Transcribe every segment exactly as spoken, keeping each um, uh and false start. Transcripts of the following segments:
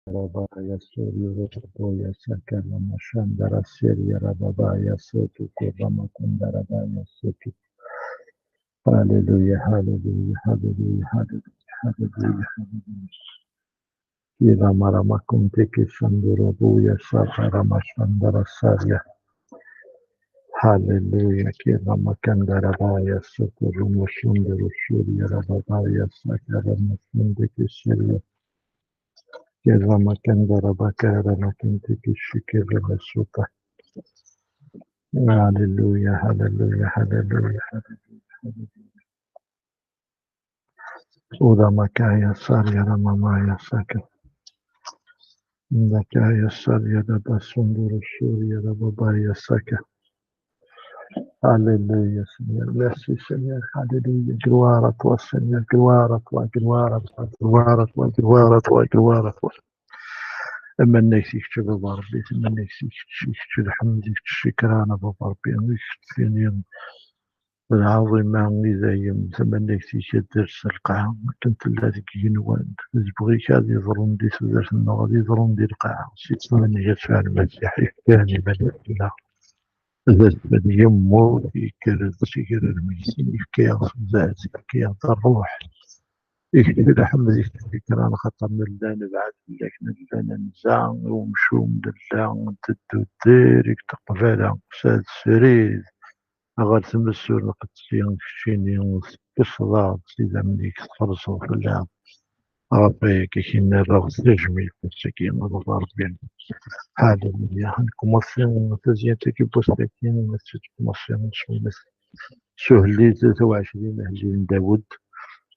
Rabaya sori robo ya sakara mashandara seria rababaya sotu kurama kundara baya sotu. Hallelujah, hallelujah, hallelujah, hallelujah, hallelujah, hallelujah. Kira marama kunteke shandura buya sakara mashandara saria. Hallelujah. Kira makandara baya sotu rumo shunduru shuri rababaya sakara mashandeke seria. Kira makandara bakara makinteke shikira basuta. Hallelujah, hallelujah, hallelujah, hallelujah, hallelujah. Uda makaya saria da mamaya saka. Makaya saria da basunduru suria da babaya saka. Hallelujah, Seigneur. Merci, Seigneur. Hallelujah. Gloire à toi, Seigneur. Gloire à toi, gloire à toi, gloire à toi, gloire à toi, gloire à toi. Amannak i kečč a baba Ṛebbi, amannak i kečč, i kečč lḥemd, i kečč ccikran a baba Ṛebbi, i kečč tini d lɛaḍima i dayem, amannak i kečč a dders lqaɛa, akken tella deg yigenwan, tezbuɣ-ik ad iḍrun di tudert-nneɣ, ad iḍrun di lqaɛa, si tmenya tfeɛl Masiḥ, ifkan iman-nneɣ. D asfel yemmut, yekker-d si gar lmeyytin, yefka-yaɣ tuzert, yefka-yaɣ-d ṛṛuḥ. Ikcel ḥmed ikcel kra, xaṭer nella nebɛed fell-ak, nella nenza i umcum, nella nteddu direct qbala, s ad srid ɣer tmes ur nqeddsi, keččini tekkseḍ-aɣ-d s idammen-ik, txellṣeḍ fell-aɣ. Ɣef wayagi i k-in-rreɣ s tajmilt ass-agi, a baba Ṛebbi. Hallelujah. Ad nkumaṣi tazyant-agi n wass-agi, ad tt-id-nkumaṣi s wemmas Suhlit tawɛecrin ahellil n Dawed.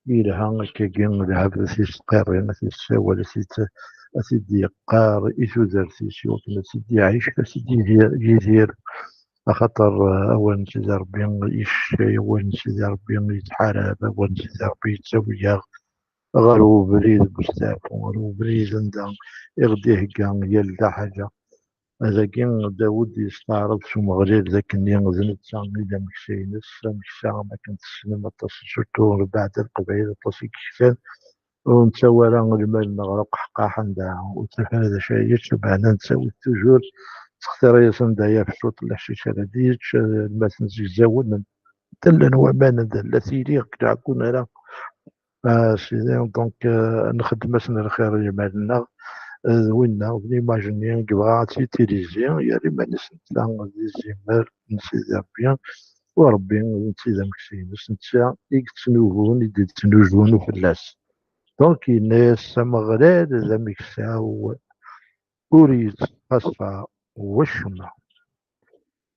Yelha akkagi, lɛebd ad t-isqirri, ad t-issawal, ad t-id-, ad t-id-yeqqar i tudert-is, iwakken ad t-id-iɛic, ad t-id-yidir, yidir. Axaṭer, eh, awal n Sidi Ṛebbi iccay, awal n Sidi Ṛebbi yettḥarab, awal n Sidi Ṛebbi yettawi-yaɣ ɣer ubrid n usteɛfu, ɣer ubrid anda i ɣ-d-ihegga yal d aḥaǧa. Dagi Dawed yesteɛṛef s Umeɣlal d akken d netta i d ameksa-ines, ameksa am akken tessnem aṭas, surtout mbeɛd Leqbayel aṭas i yeksan, ur nettawi ara lmal-nneɣ ɣer uqeḥqaḥ anda ur ttaf ara d acu ara yečč, ubeɛda nettawi-t toujours, ttextira-yas anda yaf cwiṭ n leḥcic ara d-yečč, alma tenzegzawen, anda llan waman, anda la tili, ur k-d-ɛeggun ara. Ah, sidi, donc, euh, nxeddem-asen lxir i lmal-nneɣ, euh, d winna, d l'image-nni i yebɣa ad tt-yetilizi, yerra iman-is netta d izimer n Sidi Ṛebbi, u Ṛebbi d netta i d ameksa-ines, netta i yettnubun, i d-yettnujun fell-as. Donc, yenna-yas Ameɣlal d ameksa-w, ur yettqaṣa wacemma.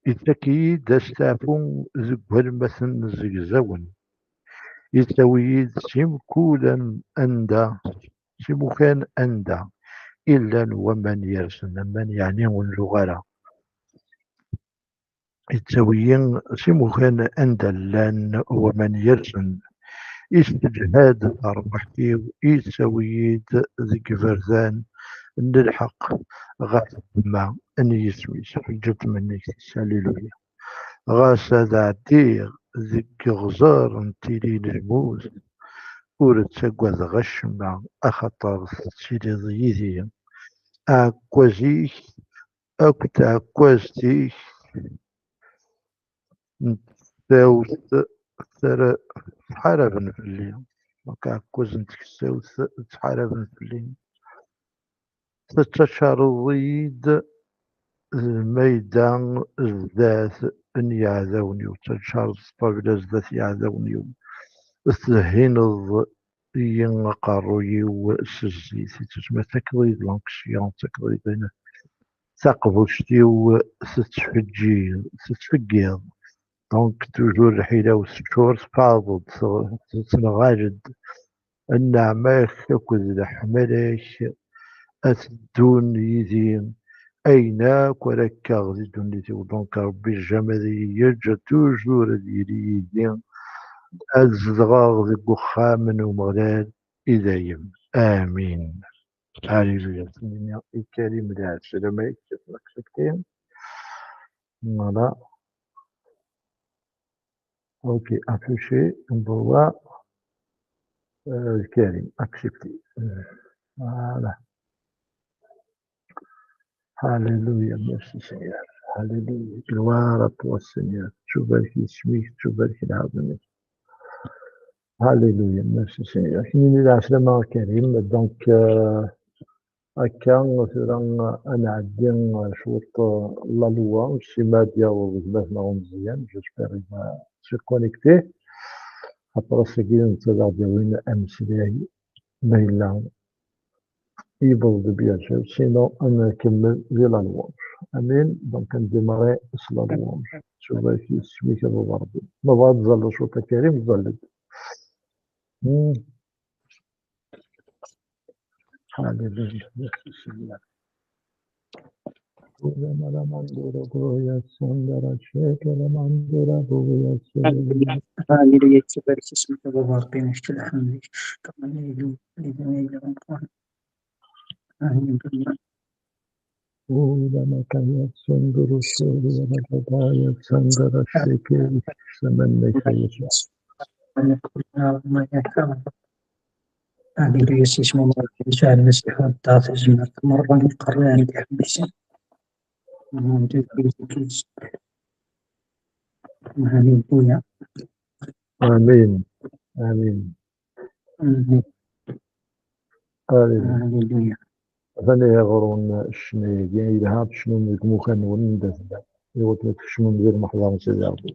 Ittak-iyi-d asteɛfu deg walmaten zegzawen. Ittawi-yi-d si mkul am-, anda, si mukan anda i llan waman yersen, aman yeɛni ur nluɣ ara. Ittawi-yi si mukan anda llan waman yersen. Isseǧhad ṛṛuḥ-iw, ittawi-yi-d deg iberdan n lḥeqq ɣef ddemma n yisem-is, ḥeǧǧet mennig-is. Hallelujah. Ɣas ad ɛeddiɣ deg iɣẓer n tili n lmut, ur ttagadeɣ acemma, axaṭer tettiliḍ yid-i. Aɛekkaz-ik akked tɛekkazt-ik n tkessawt ttara-, ttḥaraben fell-i. Donc, aɛekkaz n tkessawt ttḥaraben fell-i. Tettaččareḍ-iyi-d d mayda zdat n yiɛdawen-iw, tettaččareḍ ṭṭabla zdat yiɛdawen-iw. Tettheyyineḍ-iyi aqerruy-iw s zzit, tettakeḍ-iyi-d l'onction, tettakeḍ-iyi-d ayen, taqbuct-iw tettfeǧǧiḍ, tettfeggiḍ. Donc, toujours lḥila-w teččur, tfeɛḍ-d, tettneɣal-d. Nneɛma-k akked leḥmala-k ad teddun yid-i, ayen akk ara kkeɣ di ddunit-iw. Donc, Ṛebbi jamais ad iyi-yeǧǧ, toujours ad yili yid-i. Ad zedɣeɣ deg uxxam n Umeɣlal i dayem. Amin. Alléluia. Seigneur, i Karim, d lɛeslama-k, accepté. Voilà. Ok, affiché, envoie, euh, Karim, accepté. Voilà. Alléluia, merci Seigneur. Alléluia. Gloire à toi Seigneur. Ttubarek yisem-ik, ttubarek lɛaḍima-k. Alléluia, merci Seigneur. Kemmini lɛeslama a Karim. Donc, euh, akka, tura ad nɛeddi, euh, cwiṭ, euh, la louange, sima ad yaweḍ gma-tneɣ umeẓyan, j'espère il va se connecter. Après, ass-agi, netta ad aɣ-d-yawin ameslay, ma yella yewweḍ-d, bien sûr, sinon ad nkemmel di la louange. Amin. Donc, ad ndémarrer s la louange. Ttubarek yisem-ik a baba Ṛebbi. Ma bɣa ad tẓalleḍ cwiṭ a Karim, ẓall-d. Hmm. Hallelujah. Merci Seigneur. Hallelujah. Ttubarek yisem-ik a baba Ṛebbi, nečč lḥemd. Amin. Ula ma kan yatsunduru suri ya magabaya tsandara shekeri samanne kayasha. Hallelujah, sismama, Yesɛa Lmasiḥ, wadda tazmert, merra iqerran d iḥebbisen. Hallelujah. Amin. Amin. Amin. Amin. Hallelujah. Atan ihi ɣur-wen ccna-agi, yelha ad tecnum deg imukan-nwen anda tellam, i wakken ad tkecmem di lmeḥḍer n Sidi Ṛebbi.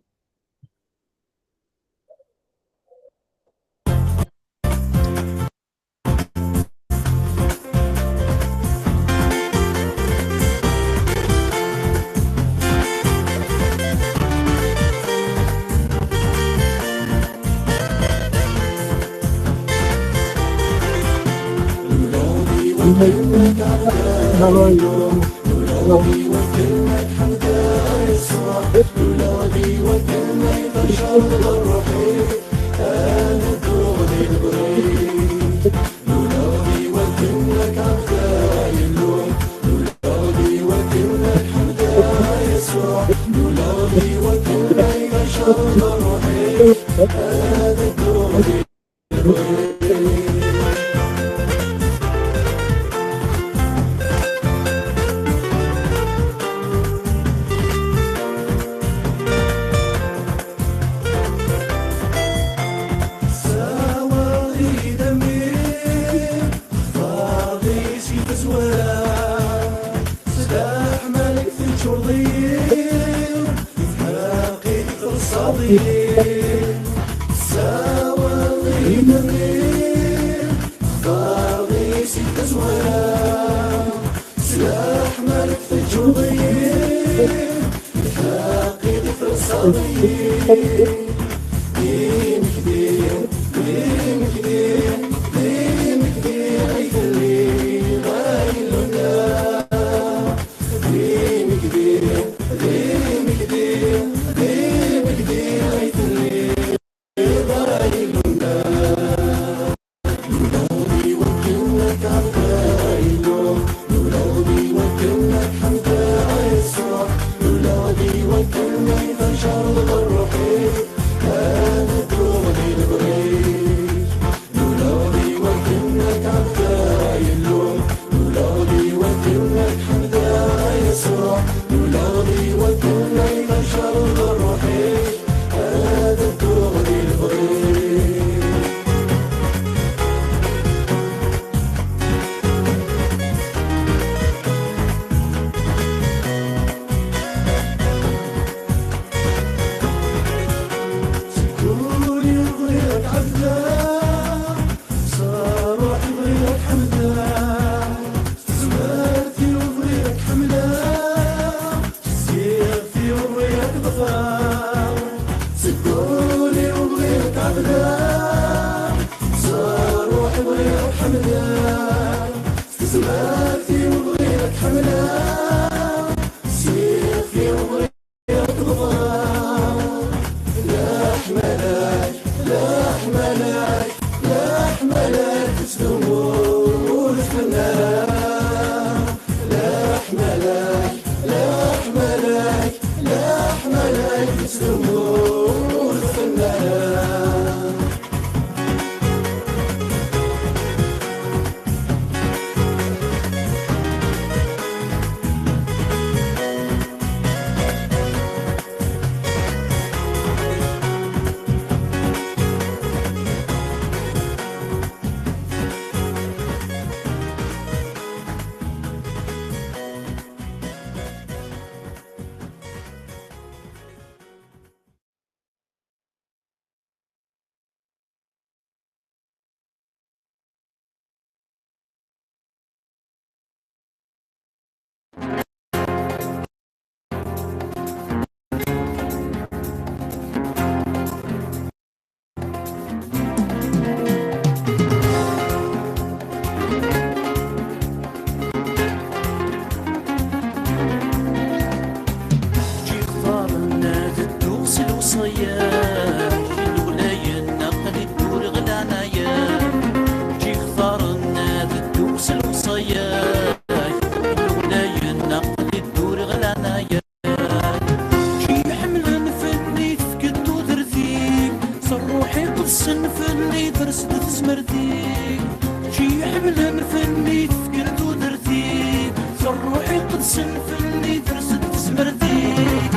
fell-i ters-d tezmert-ik. Kečč i iḥemmlen fell-i tefkiḍ tudert-ik. S ṛṛuḥ iqedsen fell-i ters-d tezmert-ik.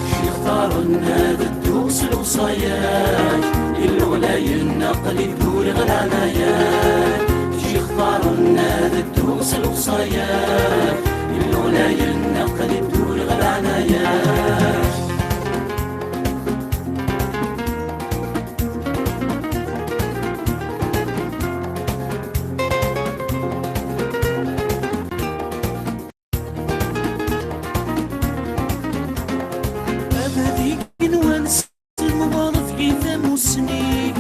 Kečč ixtaren ad dduɣ s lewṣaya-k. Illu ɣlayen aql-i dduriɣ leɛnaya-k. Kečč ixtaren ad dduɣ s lewṣaya-k. Illu ɣlayen aql-i dduriɣ leɛnaya-k. Baba d igenwan s lmeɣreb gi tamusni-k.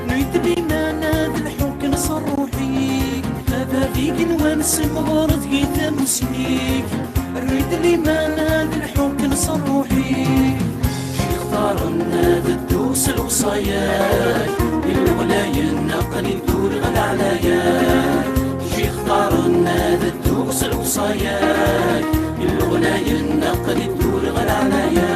Rrid liman ad lḥuken s ṛṛuḥ-ik. Baba d igenwan s lmeɣreb gi tamusni-k. Rrid liman ad lḥuken s ṛṛuḥ-ik. Ixtaren ad dduɣ s lewṣaya-k. Illu ɣlayen aql-i dduriɣ leɛnaya-k. Ixtaren ad dduɣ s lewṣaya-k. Illu ɣlayen aql-i dduriɣ leɛnaya-k.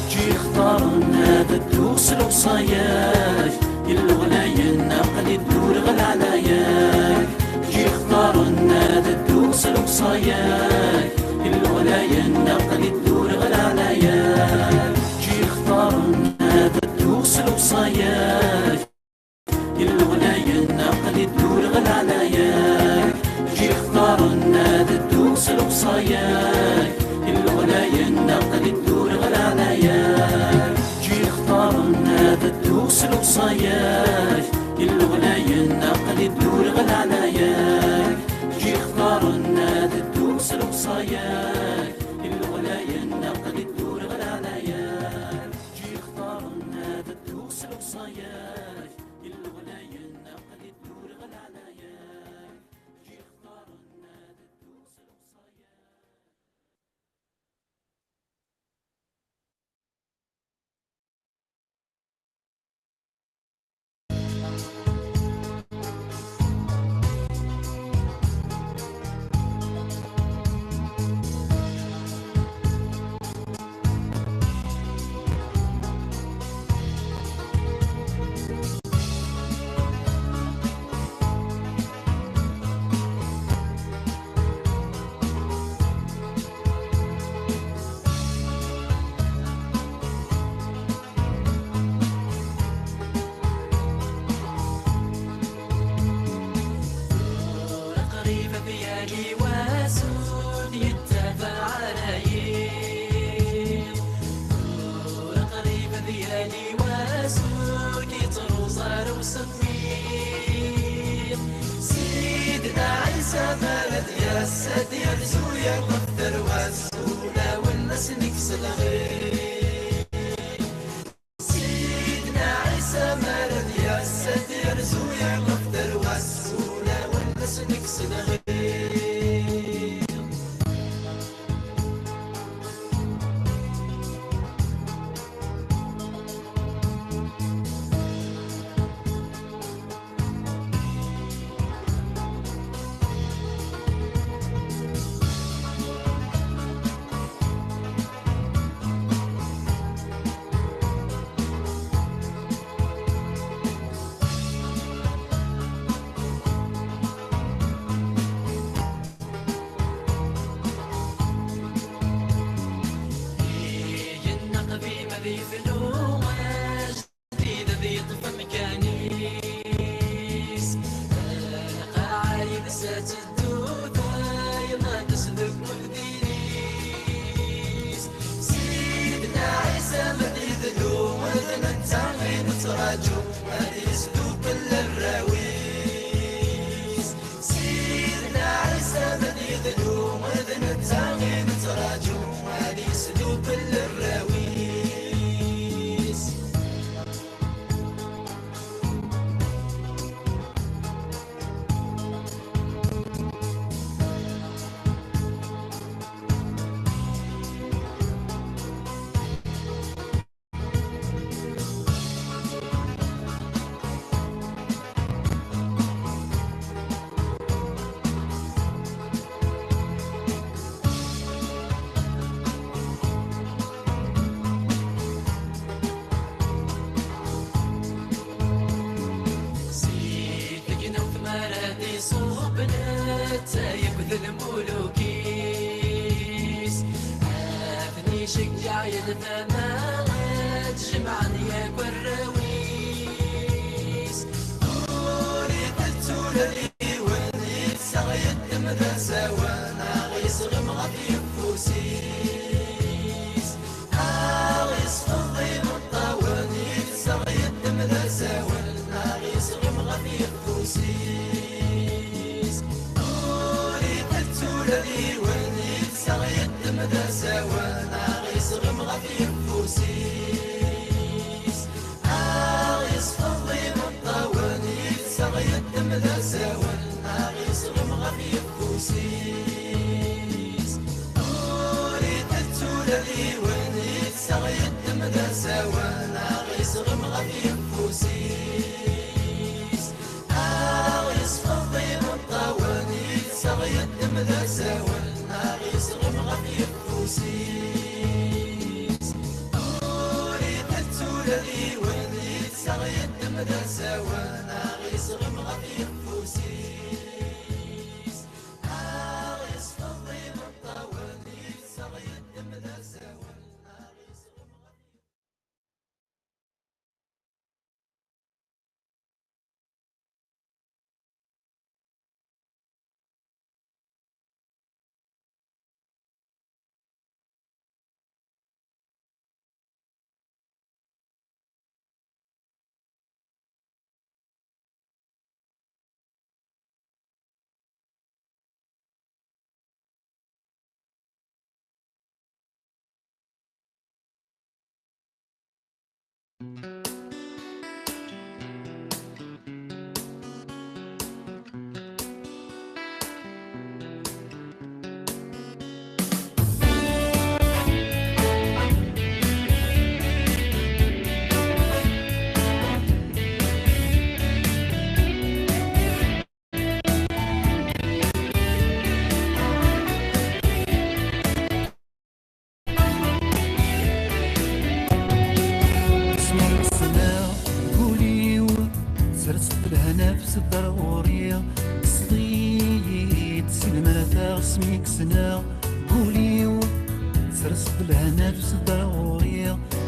Ǧi ixtaren ad dduɣ s lewṣaya-k. Illu ɣlayen aql-i dduriɣ leɛnaya-k. Ǧi ixtaren ad dduɣ s lewṣaya-k. Illu ɣlayen aql-i dduriɣ leɛnaya-k. Ǧi ixtaren ad dduɣ s lewṣaya-k. Illu ɣlayen aql-i dduriɣ leɛnaya-k. Ǧi ixtaren ad dduɣ s lewṣaya-k. Illu ɣlayen aql-i dduriɣ leɛnaya-k. Ǧi ixtaren ad dduɣ s lewṣaya-k. Illu ɣlayen aql-i dduriɣ leɛnaya-k. Ǧi ixtaren ad dduɣ s lewṣaya-k. Illu ɣlayen aql-i dduriɣ leɛnaya-k. Ǧi ixtaren ad dduɣ s lewṣaya-k. Illu ɣlayen aql-i dduriɣ leɛnaya-k. Ǧi ixtaren ad dduɣ s lewṣaya-k. Tura qrib ad yali wass ur d-yettabaɛ ara yiḍ. Tura qrib ad yali wass ur k-yettruẓ ara usemmiḍ. Sidna Ɛisa mi ara d-yas, ad d-yerzu yeṭṭef tarwa-s, ulawen ad sen-ikkes lɣiḍ. Sidna Ɛisa mi ara d-yas, ad d-yerzu yeṭṭef tarwa-s, ulawen ad sen-ikkes lɣiḍ. Yenna qdim ad yeflu, ajdid ad yeṭṭef amkan-is. Lqaɛa yid-s ad teddu, tayeḍ ad tesdukkel diri-s. Sidna Ɛisa ma d-idlu, d netta i nettraǧu, ad yesdukkel arraw-is. Sidna Ɛisa ma d-idlu, d netta i nettraǧu, ad yesdukkel arraw-is. Iṣubb netta akked lmuluk-is, ad ten-iceggeɛ yal tama, ad jemɛen yakk arraw-is. Ur itettu ula d yiwen, yetteɣ yeddem d asawen, neɣ yesɣem ɣef yeffus-is. Aɣ isfeḍ imeṭṭawen, yetteɣ yeddem d asawen, aɣ isɣem ɣef yeffus-is. Ur iqett ula d yiwen, yetteɣ yeddem d asawen, aɣ isɣem ɣef yeffus-is. Aɣ isfeḍ imeṭṭawen, yetteɣ yeddem d asawen, aɣ isɣem ɣef yeffus-is. Ur iqett ula d yiwen, yetteɣ yeddem d asawen, aɣ isɣem ɣef yeffus-is. Aɣ isfeḍ imeṭṭawen, yetteɣ yeddem d asawen, aɣ isɣem ɣef yeffus-is. Ur iqett ula d yiwen, yetteɣ yeddem d asawen, aɣ isɣem ɣef yeffus-is. Aɣ isfeḍ imeṭṭawen, yetteɣ yeddem d asawen, aɣ isɣem ɣef Asmi ssneɣ deg wul-iw, sers-d lehna f sedder ɣur-i, tesleḍ-iyi-d si lemrata. Asmi k-ssneɣ deg wul-iw, sers-d lehna f sedder ɣur-i,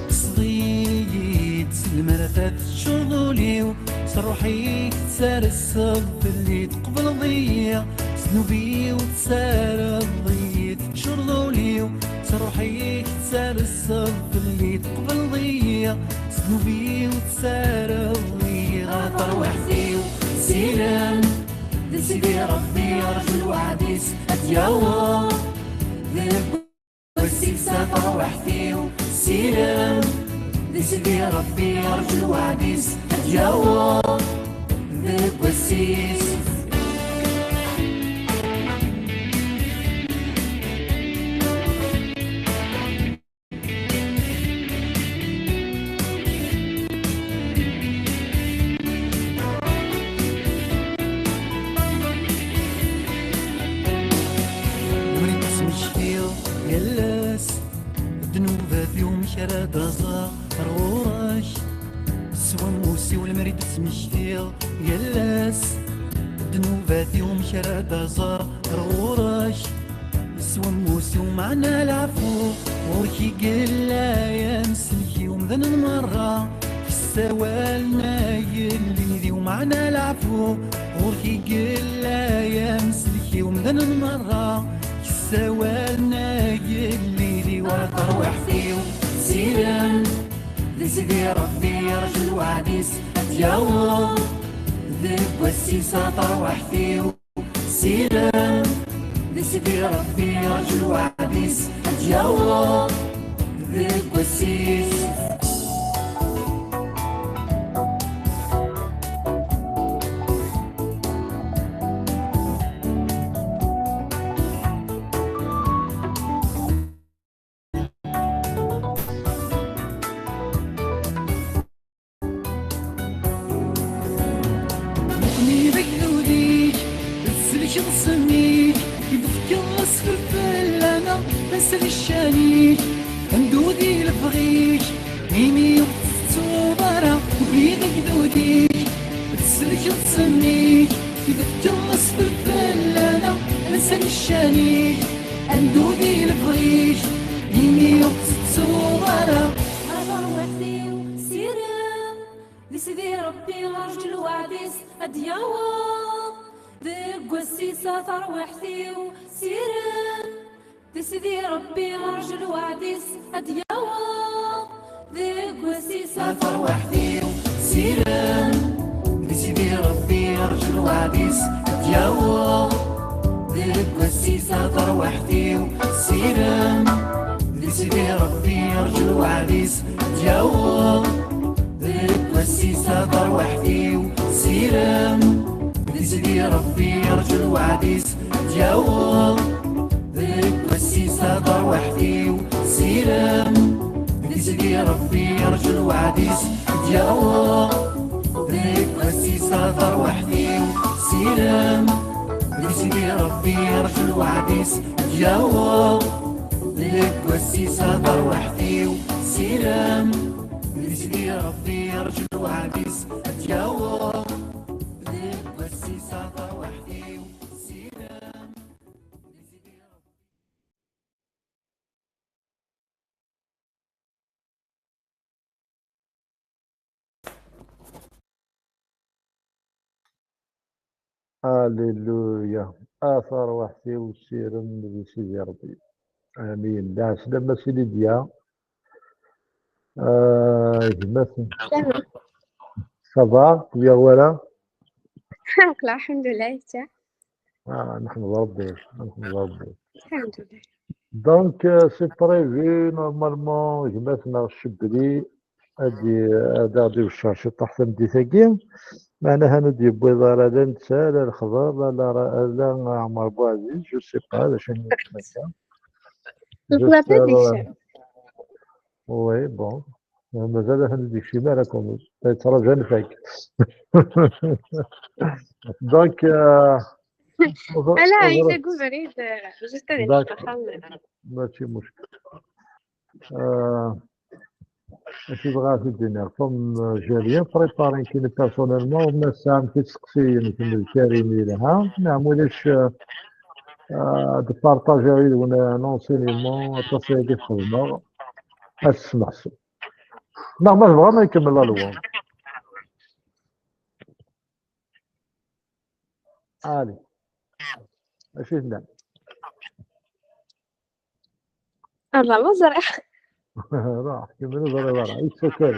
tesleḍ-iyi-d si lemrata. Teččureḍ ul-iw s ṛṛuḥ-ik, tettareseḍ fell-i, tqebleḍ-iyi s ddnub-iw, tessareḍ-iyi, teččureḍ ul-iw s ṛṛuḥ-ik, tettareseḍ fell-i, tqebleḍ-iyi s ddnub-iw, tessareḍ-iyi ɣer terwiḥt-iw. Silem di Sidi Ṛebbi, rǧu lweɛd-is ad d-yaweḍ deg wass-is a terwiḥt-iw. Silem di Sidi Ṛebbi, rǧu lweɛd-is ad d-yaweḍ deg wass-is. Lemmer i d-smektiɣ yal ass ddnubat-iw, amek ara d-aẓeɣ ɣer ɣur-k? S wammus-iw lemmer i d-smektiɣ yal ass ddnubat-iw, amek ara d-aẓeɣ ɣer ɣur-k? S wammus-iw meɛna leɛfu, ɣur-k i yella yamsellek i umdan merra. Ssawalen a yelli-iw meɛna leɛfu, ɣur-k i yella yamsellek i umdan merra. Ssawalen a yelli-iw a terwiḥt-iw, silem di Sidi Ṛebbi, rǧu lweɛd-is ad d-yaweḍ deg wass-is a terwiḥt-iw. Silem di Sidi Ṛebbi, rǧu lweɛd-is ad d-yaweḍ deg wass-is. Nekkni d agdud-ik, d sellek n ṣṣenf-ik, i d-tefkiḍ asfel fell-aneɣ, d asel ccan-ik, ad neddu di lebɣi-k, imi ur tettettuḍ ara. Nekkni d agdud-ik, d sellek n ṣṣenf-ik, Teǧǧeḍ asfel fell-aneɣ, lsan ccan-ik, ad neddu di lebɣi-k, imi ur tettettuḍ ara. A tarwiḥt-iw, sirem, di Sidi Ṛebbi rǧu lweɛd-is ad d-yaweḍ, deg wass-is a tarwiḥt-iw, sirem. Di Sidi Ṛebbi rǧu lweɛd-is ad d-yaweḍ, deg wass-is a tarwiḥt-iw, sirem. Di Sidi Ṛebbi rǧu lweɛd-is ad d-yaweḍ, deg wass-is a tarwiḥt-iw, sirem. Di Sidi Ṛebbi rǧu lweɛd-is ad d-yaweḍ, deg wass-is a tarwiḥt-iw, sirem. Di Sidi Ṛebbi rǧu lweɛd-is ad d-yaweḍ, deg wass-is a tarwiḥt-iw, sirem. Di Sidi Ṛebbi rǧu lweɛd-is ad d-yaweḍ, deg wass-is a tarwiḥt-iw, sirem. Di Sidi Ṛebbi rǧu lweɛd-is ad d-yaweḍ, deg wass-is a tarwiḥt-iw, sirem. Di Sidi Ṛebbi rǧu lweɛd-is ad d-yaweḍ, deg wass-is a tarwiḥt-iw, sirem. Alléluia. A tarwiḥt-iw, sirem di Sidi Ṛebbi. Amin. Lɛeslama si Lidya. Ah, gma-tsen. Ça va, tu viens voilà? Aql-aɣ, lḥemdullah, i kečč? Ah, neḥmed Ṛebbi, neḥmed Ṛebbi. Lḥemdullah. Donc, euh, c'est prévu, normalement, gma-tneɣ Cebli ad d-, ad aɣ-d-iwecceɛ ciṭuḥ tameddit-agi. Meɛna, hanu ur d-yewwiḍ ara la netta, la lexḍer, la, la, la Ɛmer Buɛziz, je sais pas, d acu akka. Lexḍer d acu? Oui, bon. Mazal ad d-yekcim ara, comme yettṛaju ad nfak. Donc, euh, ala, yella deg ubrid, euh, juste ad yeffeɣ. Mačči muckel. Euh, acu bɣiɣ ad d-iniɣ? Comme, euh, j'ai rien préparé nekkini personnellement, ma tesɛam tiseqsiyin, kemm d Karim, yelha. Neɣ ma ulac, euh, euh, ad partager yid-wen un enseignement, aṭas ayagi xedmeɣ. Ad tesmeḥsem. Neɣ ma tebɣam ad nkemmel alwa. Allez. Acu i tenna? Ala, ma ẓriɣ. Ruḥ, kemmel, ur ẓriɣ ara. It's okay.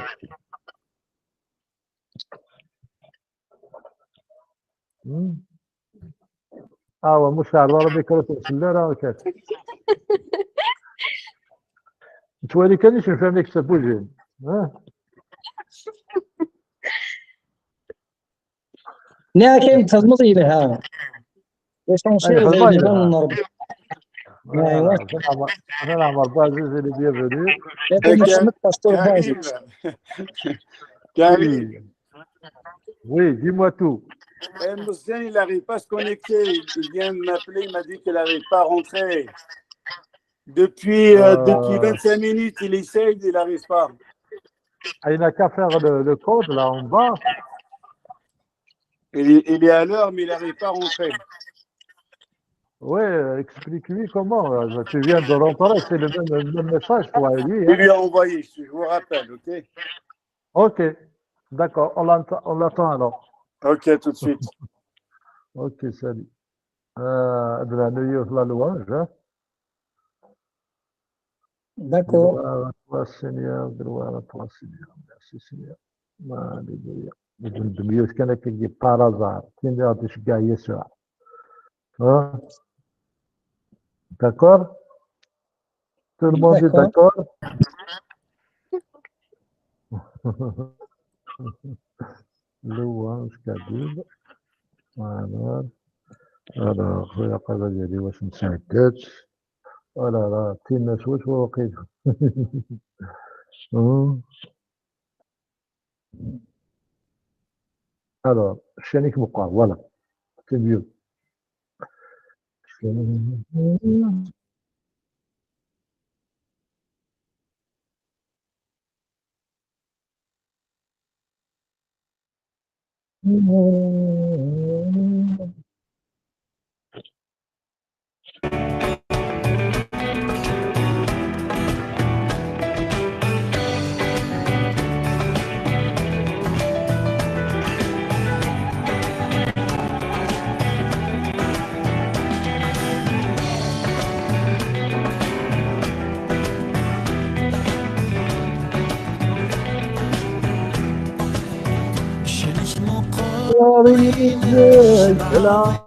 Hmm? Ah, wa, mhux ɣer wara mikrofon, sell ara, kat. Nettwali kan icenfiren-ik s abujin. Ha? Nniɣ-ak ayen txedmeḍ yelha. L'essentiel d ayen yelhan n Ṛebbi. Voilà, Ṛebbi Ɛmer, Ṛebbi Ɛmer Buɛziz, il est bienvenu. Karim. Karim. Oui, dis-moi tout. Eh, Moussen, il n'arrive pas à se connecter. Il vient de m'appeler, il m'a dit qu'il n'arrive pas à rentrer. Depuis, euh, depuis, euh, vingt-cinq minutes, il essaye, il n'arrive pas. Ah, il n'a qu'à faire le, le code, là, en bas. Il, il est à l'heure, mais il n'arrive pas à rentrer. Oui, euh, explique-lui comment. Euh, tu viens de rentrer, c'est le même, le même message pour lui, hein. Je lui ai envoyé, je vous rappelle, ok ? Ok, d'accord, on l'ent-, on l'attend alors. Ok, tout de suite. Ok, salut. Euh, de la New York, la louange, hein ? D'accord. Gloire à toi, Seigneur, gloire à toi, Seigneur. Merci, Seigneur. Alléluia. Medden d myut kan akka, par hasard. Tin ad iceggeɛ Yasuɛ. Hein ? D'accord ? Tout le monde est d'accord ? Louange kabyle. Alors, alors, خويا قال لي واش مساعدات. Oh là là, تينا شوي شوي وقيل. Hmm. Alors, ccan-ik meqqer, voilà. C'est mieux. يفرح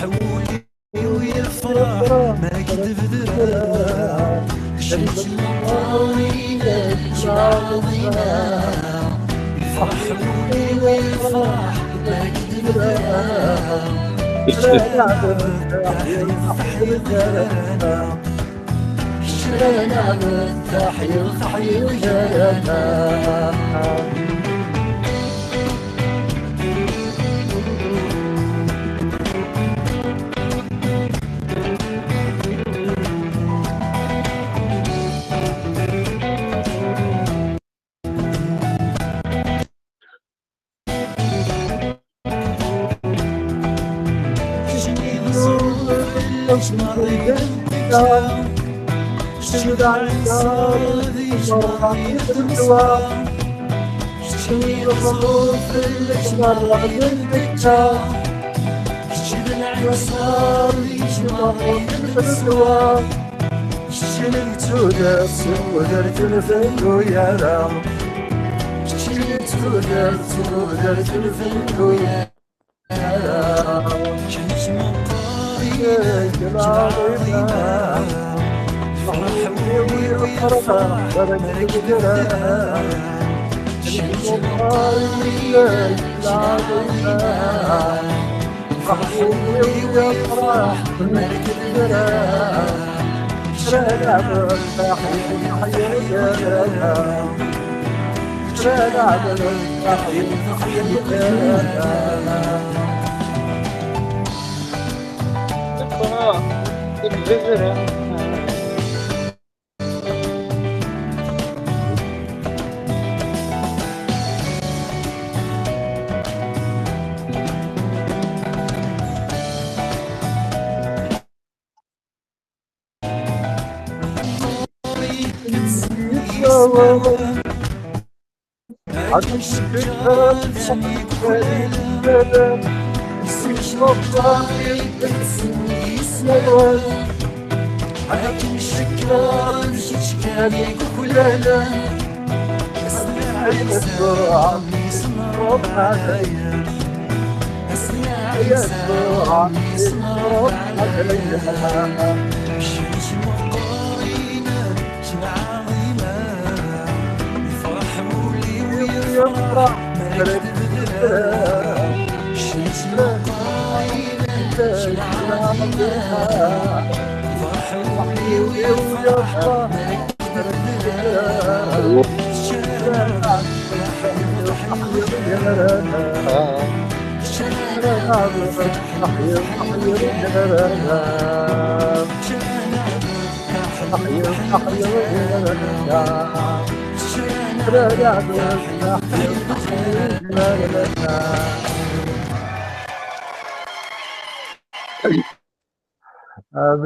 ولي ويفرح ما كذب درا. شمس القارينا العظيمة. يفرح ولي ويفرح ما كذب درا. شمس القارينا العظيمة. شمس القارينا العظيمة. شنو ذا العصار ذي شمعي الدموع؟ شنو الظروف اللي شمرة من بيتها؟ شنو العصار ذي شمعي الدموع؟ شنو التودة سودة الفن ويانا؟ شنو التودة سودة الفن ويانا؟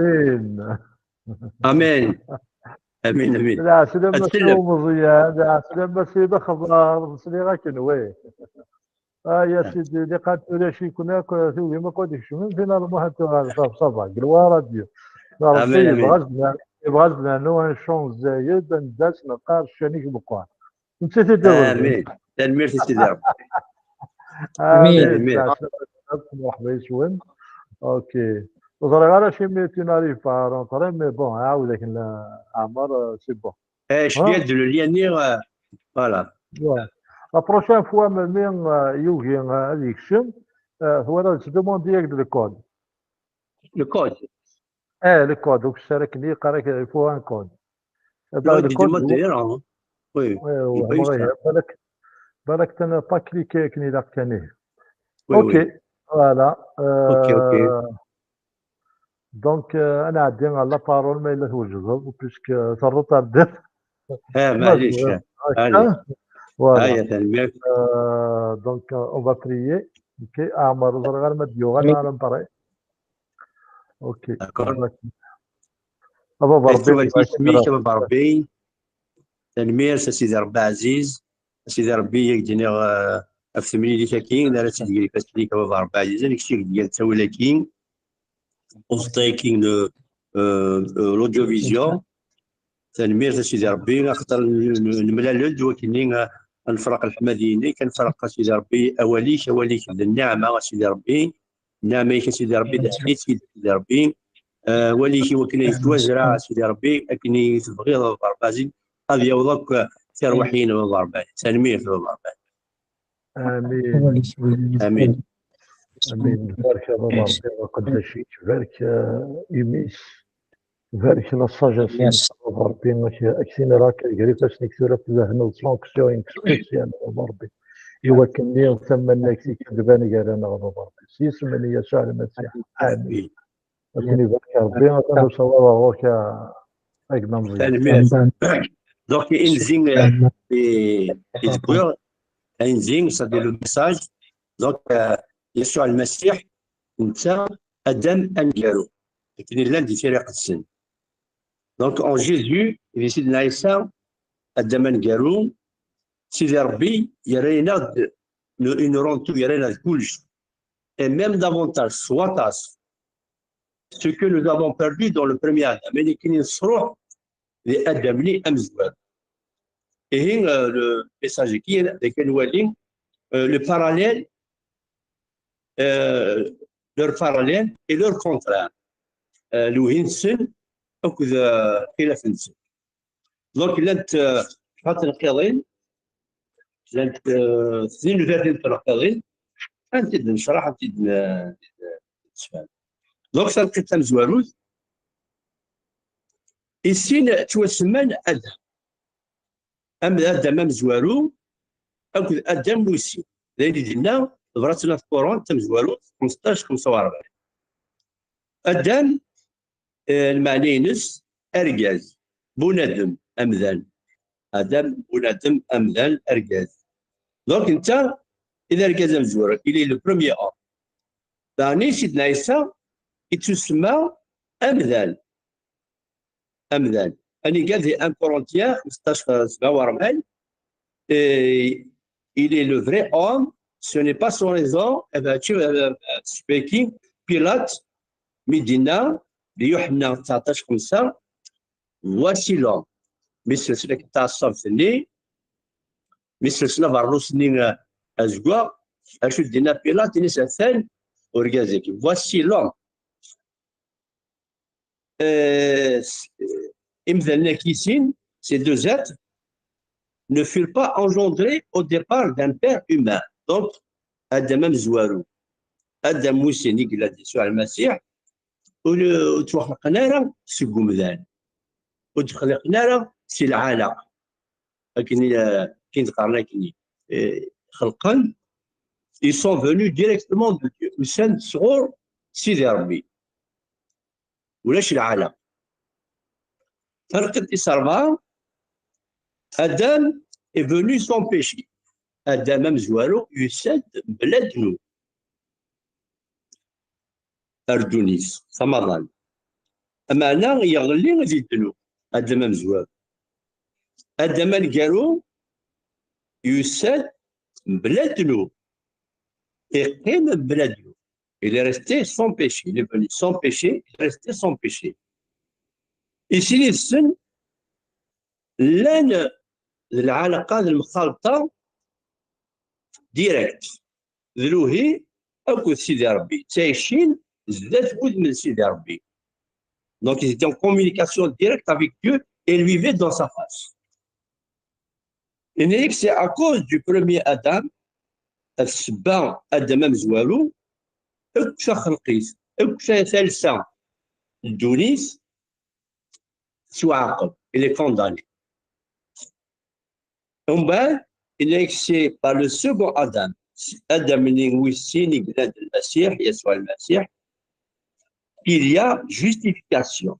امين. امين. امين، امين. Lɛeslama si Umeẓyan, lɛeslama si Lexbar, sliɣ akken, wi. Ay a sidi, liqan tura cikun akk, tugim akk ad ikecmen, finalement ad tuɣal, ça va, ça va, glwa radio. Ṛebbi yebɣa ad nernu un chance zayed, ad neqqar ccan-ik meqqar. Netta t-id-awren. Amin. Tanemmirt i Sidi Ṛebbi. Amin. Amin. Amin. Mṛeḥba yes-wen. Ok. Ur ẓriɣ ara acimi tu n'arrives pas à rentrer, mais bon, ɛawed akken la, Ɛmer, euh, c'est bon. Eh, je viens de le lien, euh, voilà. Ouais. La prochaine fois, melmi, euh, yugi, euh, ad yekcem, euh, twalaḍ, yettdemandi-yak-d le code. Le code. Eh, le code, ur k-ssara akken yeqqar-ak, il faut un code. Eh ben, le code, d'ailleurs, hein. Oui, il faut ça. Balak, balak t'as pas cliqué akken ilaq kan, ihi. Oui, oui. Ok, voilà. Ok, ok. Euh, donc, euh, ad nɛeddi ɣer la parole, ma yella twejdeḍ, puisque terreḍ ar ddat. Eh, maɛlic. Voilà. Euh, donc, euh, on va prier. Ok, Ɛmer, ur ẓriɣ ara ma d-yuɣal neɣ ad nṭerri. Ok. D'accord. A baba Ṛebbi, isem-ik a baba Ṛebbi. Tanemmirt a Sidi Ṛebbi ɛziz. A Sidi Ṛebbi, i ak-d-nniɣ, eh, ɣef temlilit-agi, nara-tt-id gar ifassen-ik a baba Ṛebbi ɛziz, ad nekcem deg yal ttawil-agi, uẓeṭṭa-agi n, eh, eh, l'audiovisuel. Tanemmirt a Sidi Ṛebbi, axaṭer n-, n-, nemlal-d wakkenni, eh, ad nefreq leḥmadi-inek, ad nefreq a Sidi Rebbi awal-ik, awal-ik d nniɛma a Sidi Rebbi, nniɛma-ik a Sidi Rebbi d aḥlitt a Sidi Rebbi, eh, awal-ik i wakken ay yettwazreɛ a Sidi Rebbi, akken i tebɣiḍ a Baba Rebbi, ad yaweḍ akk tirwiḥin a Baba Rebbi. Tanemmirt a Baba Rebbi. Amin. Amin. Amin. Barek a Baba Rebbi, aqeddac-ik, barek, eh, imi-s. Barek la sagesse-nnek, a Baba Rebbi, ak-, ak-t-in-rrak gar ifassen-ik tura, tdehneḍ sanction, une spéciale, a Baba Rebbi. I wakken-nni tamannagt-ik ad d-tban gar-aneɣ, a Baba Rebbi. S yisem n Yasuɛ Lmasiḥ. Amin. Ad ken-ibarek Rebbi, atan usawaḍ ɣur-k, a, a gma Meẓyan. Tanemmirt. Donc, inzi, euh, i, i d-wwiɣ, inzi, c'est-à-dire le message. Donc, euh, Yasuɛ Lmasiḥ, netta Adam aneggaru. Akken i llan di Tira Iqedsen. Donc, en Jésus, di Sidna Ɛisa, Adam aneggaru, Sidi Rebbi, yerra-aneɣ-d, nous, il nous rend tout, yerra-aneɣ-d kullec. Et même davantage, s waṭas. Ce que nous avons perdu dans le premier Adam. Ayen akken i nesruḥ di Adam-nni amezwaru. Ihi, euh, le message-agi, d akken nwali, euh, le parallèle, euh, leur parallèle et leur contraire. Euh, lewhi-nsen akked, euh, lxilaf-nsen. Donc, llant, euh, cwiṭ n tneqqiḍin, llant, euh, tnin u tlatin n tneqqiḍin, ad tent-id-necreḥ, ad tent-id-, n-, id-, id-, id-, Donc, tanqiḍt tamezwarut, i sin ttwasemman Adam. Am d Adam amezwaru akked Adam wis sin. D ayen i d-yenna tabrat n At Kurant tamezwarut, xmesṭac xemsa u rebɛin. Adam, eh, lmeɛna-ines, argaz, bunadem, amdan. Adam, bunadem, amdan, argaz. Donc, netta, i d argaz amezwaru, il est le premier homme. Daɣen, Sidna Ɛisa, ittusemma amdan. Amdan. Aniga di un Corinthiens xmesṭac sebɛa u rebɛin, eh, il est le vrai homme, ce n'est pas sans raison, eh ben, tu, eh ben, Speki, Pilate, mi d-yenna, di Yuḥenna tseɛṭac xemsa, voici l'homme. Mi sselsen akken taɛeṣṣabt-nni, mi sselsen abeṛnus-nni, eh, azeggaɣ, acu d-yenna Pilate, ini-as atan urgaz-agi. Voici l'homme. Euh, s-, imdanen-agi sin, ces deux êtres, ne furent pas engendrés au départ d'un père humain. Donc, Adam amezwaru, Adam wis sin i yella di Yasuɛ Lmasiḥ, ur, ur ttwaxelqen ara seg umdan. Ur d-xliqen ara si lɛalaq. Akken i, akken d-qqaren akkenni. Eh, xelqen, ils sont venus directement de Dieu. Usan-d sɣur Sidi Rebbi. Ulac lɛalaq. Tanqiḍt tis rebɛa, Adam est venu sans péché. Adam amezwaru yusa-d mebla ddnub. Ar ddunit, s amaḍal. Ameɛna yeɣli di ddnub, Adam amezwaru. Adam aneggaru yusa-d mebla ddnub. Yeqqim mebla ddnub. Il est resté sans péché. Il est venu sans péché, il est resté sans péché. I sin yid-sen llan d lɛalaqa, d lemxalṭa direct, d lewhi akked Sidi Rebbi. Ttɛicin zdat wudem n Sidi Rebbi. Donc, ils étaient en communication directe avec Dieu et ils vivaient dans sa face. Et c'est à cause du premier Adam, d ssebba Adam amezwaru, akk taxelqit, akk ta-, talsa n ddunit, tettwaɛaqeb, il est condamné. Umbeɛd, il est, c'est par le second Adam, Adam-nni wis sin i yellan d Lmasiḥ, Yasuɛ Lmasiḥ, il y a justification.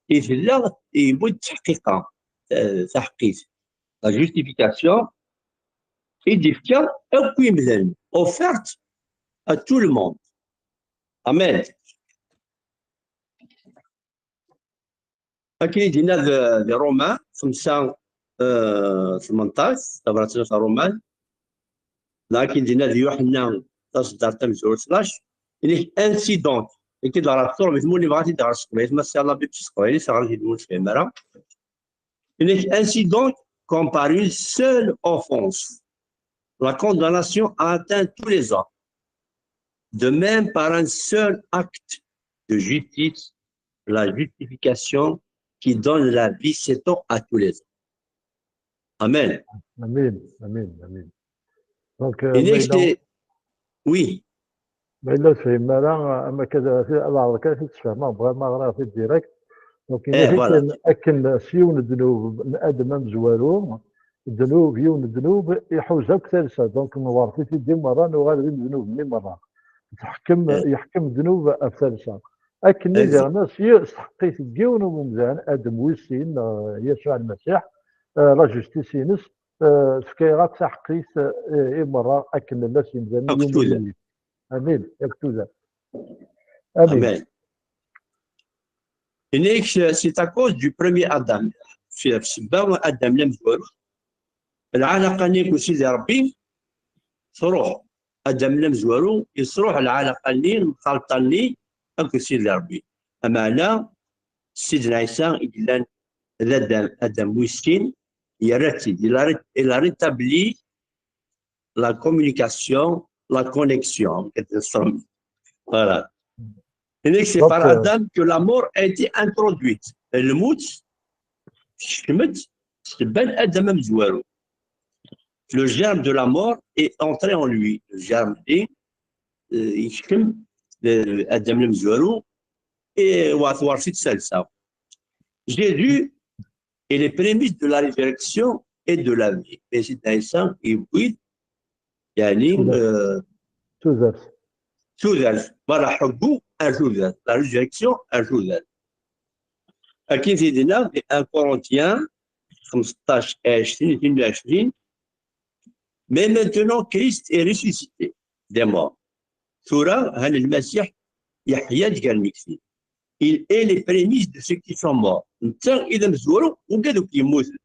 I tella, yewwi-d taḥqiqa, eh, taḥqit. La justification, i d-ifka akk imdanen, offerte à tout le monde. Amen. Akken i d-yenna di, di Ṛuma, xemsa, eh, tmenṭac, tabrat n Ṛuman, neɣ akken i d-yenna di Yuḥenna, taṣeddart tamezwarut, tnac, inek ainsi donc, akken i d-ɣer Ṛṛum, i tmuni bɣa ad t-id-ɣer s teqbaylit, ma tesɛiḍ la Bible s teqbaylit, ɣer-it-id, ur nefhim ara. Inek ainsi donc, comme par une seule offense, la condamnation a atteint tous les hommes. De même, par un seul acte de justice, la justification qui donne la vie s'étend à tous les hommes. Amen. Amin, amin, amin. Donc, euh, Et mais next, non, oui, mais là, c'est malin, ma كذا في العرض كذا في التفاهم، vraiment غير في الديريكت. Donc, Eh, voilà. akken, akken s yiwen ddnub n Adam amezwaru, ddnub, yiwen ddnub, iḥuz akk talsa. Donc, nwerret-it-id merra, nuɣal d imednub-nni merra. Teḥkem, Eh. Yeḥkem ddnub ɣef talsa. Akken i Exact. Daɣen, s yi-, s tḥeqqit n yiwen umdan, Adam wis sin, neɣ Yasuɛ Lmasiḥ, eh, la justice-ines, eh, tefka-yaɣ-d taḥeqqit, eh, i merra akken nella s yimdanen Akk tudert. Amin, akk tudert. Amin. Amen. Et next, c'est à cause du premier Adam. C'est c'est Adam amezwaru. Lɛalaqa-nni akked Sidi Ṛebbi truḥ. Adam amezwaru yesruḥ lɛalaqa-nni, lemxalṭa-nni akked Sidi Ṛebbi. Ameɛna, Sidna Ɛisa i yellan d Adam, Adam wis sin, yerra-tt-id. Il a ré- il a rétabli la communication, la connexion. Voilà. Et c'est Donc, par euh, Adam que la mort a été introduite. Lmut tekcem-d s ssebba n Adam amezwaru. Le germe de la mort est entré en lui. Le germe-nni, euh, yekcem d Adam amezwaru, et wa twersi-t talsa. Jésus est les prémices de la résurrection et de la vie. Mais Sidna Ɛisa yewwi-d, yeɛni, Tudert. euh, Tudert. tudert, voilà, ḥeggu ar tudert, la résurrection ar tudert. Akken i d-yenna di un Corinthiens xmesṭac ɛecrin, tnin u ɛecrin, mais maintenant Christ est ressuscité des morts. Tura, ha Lmasiḥ yeḥya-d gar lmegtin. Il est les prémices de ceux qui sont morts. Netta i d amezwaru n wigad akk yemmuten.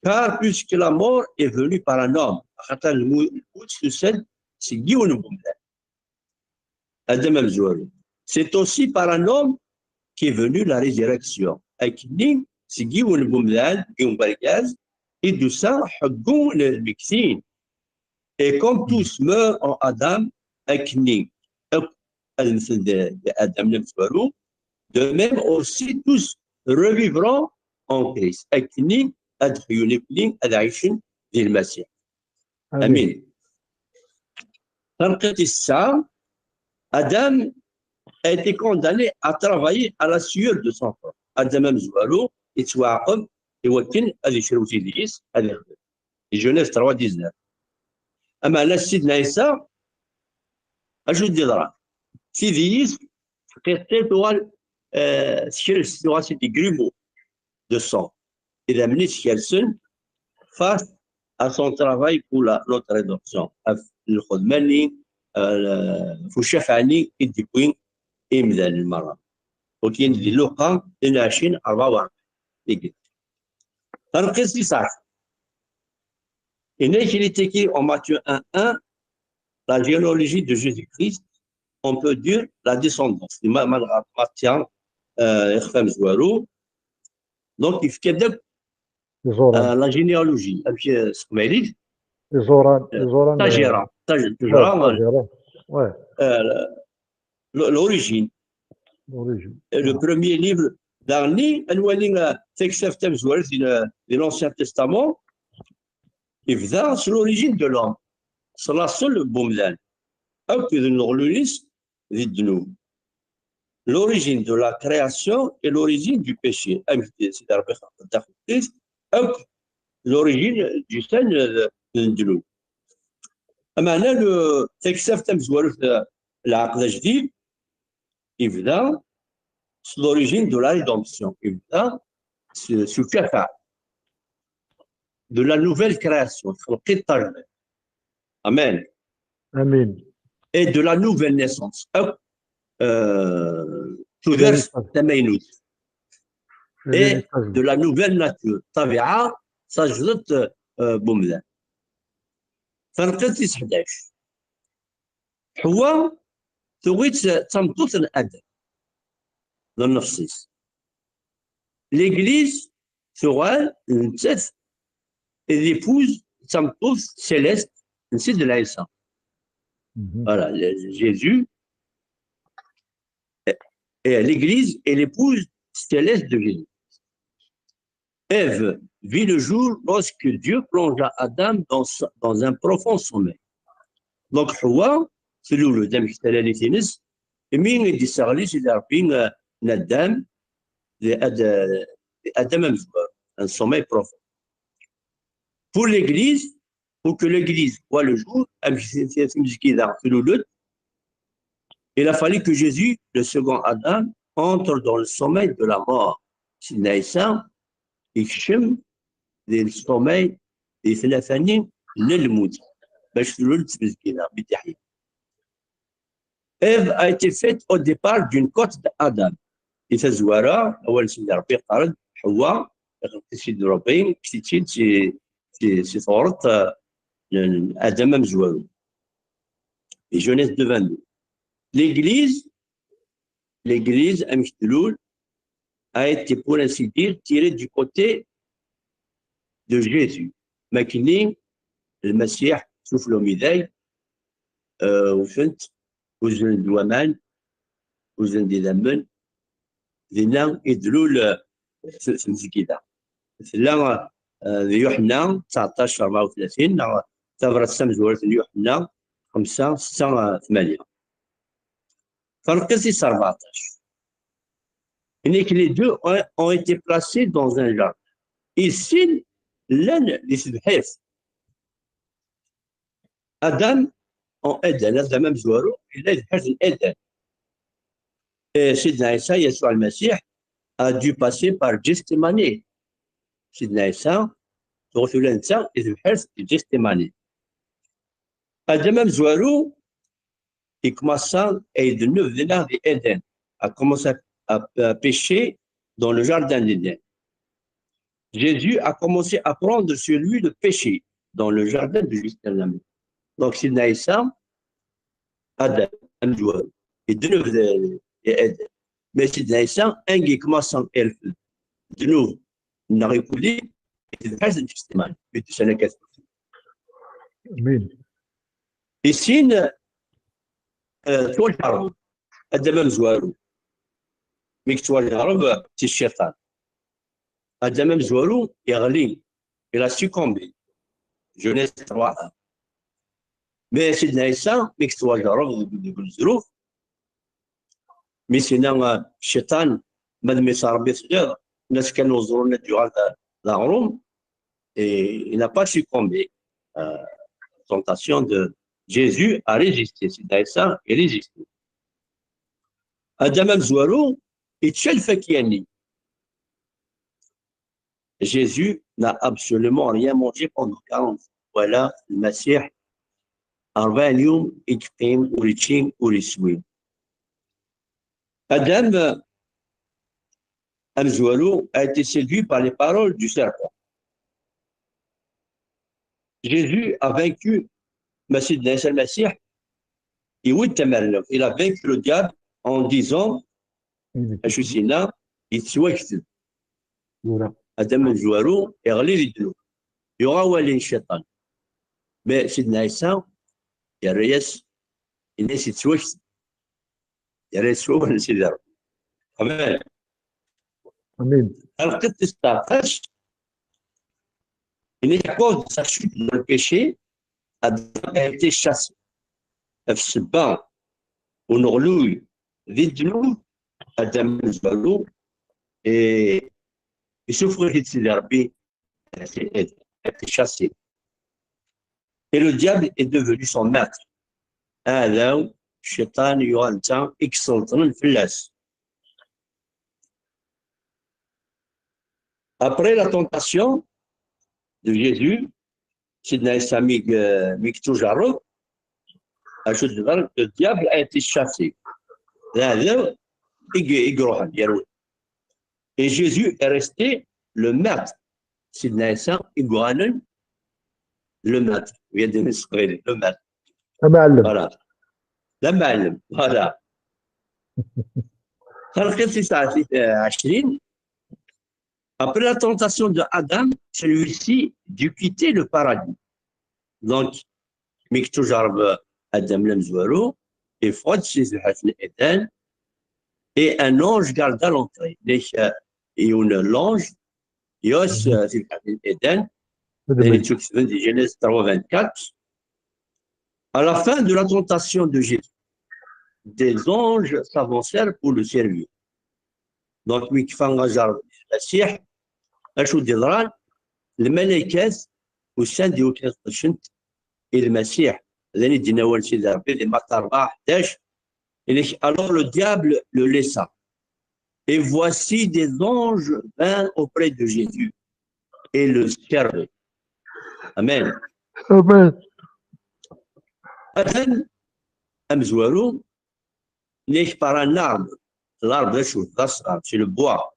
Car puisque la mort est venue par un homme, axaṭer lmu- lmut tusa-d seg yiwen n wemdan. Adam amezwaru. C'est aussi par un homme qu'est venue la résurrection. Akkenni, seg yiwen n wemdan, yiwen n wergaz, i d-tusa ḥeggu n lmegtin. Et comme tous meurent en Adam, akkenni akk ad mmten d, d Adam amezwaru, de même aussi tous revivront en Christ. Akkenni ad ḥyun akkenni, ad ɛicen di Lmasiḥ. Amin. Tanqiḍt tis tesɛa, Adam a été condamné à travailler à la sueur de son front. Adam amezwaru yettwaɛaqeb i wakken ad yecrew tiddi-s, ad ixdem. Di Genèse trois dix-neuf. Ameɛna Sidna Ɛisa, acu d-yeḍran? Tiddi-s tqiṭṭi, tuɣal, euh, tekres, tuɣal c'est des grumeaux de sang. Idammen-is kersen face à son travail pour la, notre rédemption. Ɣef lxedma-nni, euh, ɣef ucafeɛ-nni i d-yewwi imdanen merra. Wagi di Luqa tnin u ɛecrin rebɛa u rebɛin. Tanqiḍt tis ɛecrin. Yenna-k il est écrit en Matthieu un un, la généalogie de Jésus-Christ, on peut dire la descendance. Ma, ma nɣer Matthieu, euh, ixef amezwaru, donc yefka-d akk, Iẓuran. euh, la généalogie, amek, euh, s teqbaylit, Iẓuran, euh, iẓuran. tajira, taj- tajira, Tajira. Ouais. euh, l- l'origine. L'origine. Le premier livre, daɣenni, ad nwali, euh, taktabt tamezwarut di, di l'Ancien Testament, yebda s l'origine de l'homme, s laṣel n wemdan, akked leɣlul-is di ddnub. L'origine de la création et l'origine du péché. Amek d Sidi Ṛebbi xelqen taxelqit, akk l'origine du sin, euh, n ddnub. Ameɛna, le, taktabt tamezwarut, euh, Lɛaqed Ajdid, yebda s l'origine de la rédemption, yebda s, s ucafaɛ, de la nouvelle création, txelqit tajdidt. Amen. Amin. Et de la nouvelle naissance. Akk, euh, tudert tamaynut. Et de la nouvelle nature. Ṭabiɛa tajdidt, euh, n umdan. Tanqiḍt tis ḥdac. Ḥewwa tuɣ-itt d tameṭṭut n Adam. D nnefs-is. L'église tuɣal d nettat, d l'épouse, d tameṭṭut céleste n Sidna Ɛisa. Voilà, Jésus est l'Église et l'épouse céleste de Jésus. Ève vit le jour lorsque Dieu plongea Adam dans, dans un profond sommeil. Donc, Ḥewwa tlul-d amek talalit-ines, imi i d-isseɣli Sidi Ṛebbi, euh, Nadam, di Ad-, di Adam amezwaru, un sommeil profond. Pour l'Église, pour que l'Église voit le jour, amek t-, t-, tmezgida tlul-d, il a fallu que Jésus, le second Adam, entre dans le sommeil de la mort. Sidna Ɛisa ikcem di le sommeil, di tnafa-nni n lmut, bac tlul-d tmezgida, mi d-iḥya. Ève a été faite au départ d'une côte d'Adam. Di tazwara, awal n Sidi Ṛebbi yeqqar-d, Ḥewwa, ixleq-itt-id Ṛebbi, kkes-itt-id si, si, si tɣeret, euh, n Adam amezwaru. Et Genèse deux vingt-deux. L'Église, l'Église, amek tlul, a été, pour ainsi dire, tirée du côté de Jésus. Makenni, Lmasiḥ, sufella umiday, euh, wten-t, uzzlen-d waman, uzzlen-d idammen, dinna i d-tlul, euh, t-, tmezgida. Tella, euh, di Yuḥenna tseɛṭac rebɛa u tlatin, neɣ tabrat tamezwarut n Yuḥenna xemsa setta, euh, tmanya. Taneqqiṭ tis rbeɛṭac. Yenna-k, les deux ont, ont été placés dans un jardin. I sin llan di tebḥirt. Adam en Éden, Adam amezwaru, yella di tebḥirt n Éden. Et Sidna Ɛisa, Yasuɛ Lmasiḥ, a dû passer par Gethsemane. Sidna Ɛisa, tuɣ ula netta di tebḥirt n Gethsemane. Adam amezwaru, il commença à, il devait venir d'Éden, a commencé à, à, à pécher dans le jardin d'Éden. Jésus a commencé à prendre sur lui le péché dans le jardin de Gethsemane. Donc, Sidna Ɛisa, Adam, amezwaru, il devait d'Éden. Mais Sidna Ɛisa, un qui commence à, ddnub-nneɣ irkelli, d lḥazen n Gethsemane, mi d-usan akka. Amin. I sin, euh, ttwajerreb, Adam amezwaru, mi yettwajerreb si cciṭan. Adam amezwaru yeɣli, il a succombé. Genèse trois un. Mais Sidna Ɛisa, mi yettwajerreb deg, deg lezruf, mi s-yenna, euh, cciṭan, ma d mmi-s n Ṛebbi telliḍ, nna-s kan uẓru-nni ad d-yuɣal d, d aɣrum, et il n'a pas succombé. Euh, la tentation de Jésus a résisté, Sidna Ɛisa a résisté. Adam amezwaru, yečča lfakya-nni. Jésus n'a absolument rien mangé pendant quarante jours. Voilà, Lmasiḥ, ṛebɛin yum i yeqqim ur yečči, ur yeswi. Adam, euh, amezwaru, a été séduit par les paroles du serpent. Jésus a vaincu, ma Sidna Ɛisa Lmasiḥ, iwwi-d tamerlamt. Il a vaincu le diable en disant, acu s-yenna, yettwakteb. Adam amezwaru, yeɣli di ddnub. Yuɣ awal i cciṭan. Mais Sidna Ɛisa, yerra-yas, yenna-yas yettwakteb. Yerra-yas s wawal n Sidi Ṛebbi. Amen. Amin. Taneqqiṭ tis ṭṭerṭac, il est à cause de sa chute dans le péché, Adam a été chassé. Ɣef ssebba n uneɣluy di ddnub, Adam amezwaru, et, isuffeɣ-it-id Sidi Ṛebbi, a été, a été chassé. Et le diable est devenu son maître. Aɛdaw, cciṭan, yuɣal netta i iselṭnen fell-as. Après la tentation de Jésus, Sidna Ɛisa mi, euh, mi yettujerreb, acu d-yeḍran, le diable a été chassé. D aɛdaw i, i iruḥen, yerwel. Et Jésus est resté le maître. Sidna Ɛisa i yuɣalen le maître. Vient de s'exprimer, le maître. Amɛellem. Voilà. D amɛellem, voilà. Taneqqiṭ tis ɛecrin. Après la tentation de Adam, celui-ci dut quitter le paradis. Donc, mi yettujerreb Adam d amezwaru, yeffeɣ-d si tebḥirt n Eden, et un ange garda l'entrée. Nek, euh, yiwen l'ange, yos, euh, si tebḥirt n Eden, d ayen yettuketben di Genèse trois vingt-quatre. À la fin de la tentation de Jésus, des anges s'avancèrent pour le servir. Donc, mi yekfa ajerreb n Lmasiḥ, acu d-yeḍran? Lmalaykat usan-d i wakken ad qeddcent i Lmasiḥ. D ayen i d-yenna wawal n Sidi Ṛebbi di Matta ṛebɛa ḥdac, yenna-k, alors le diable le laissa. Et voici des anges vinrent auprès de Jésus et le servaient. Amen. Amen. Atan amezwaru, nek par un arbre. L'arbre d acu? D asɣar, c'est le bois.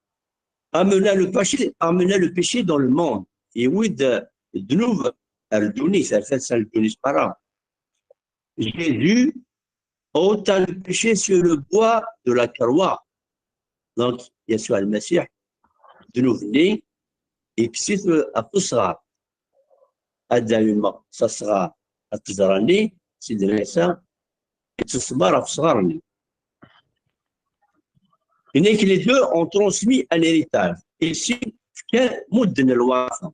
Amena le péché, amena le péché dans le monde. Yewwi-d ddnub ar ddunit, ar tasa n ddunit merra. Jésus ôta le péché sur le bois de la croix. Donc, Yasuɛ Lmasiḥ, ddnub-nni, yekkes-it ɣef usɣar. Adam yemmeɣ s asɣar n ttejra-nni, Sidna Ɛisa yettsemmaṛ ɣef usɣar-nni. Yenna-k, les deux ont transmis un héritage. Ici, fkan, mudden lwarasa.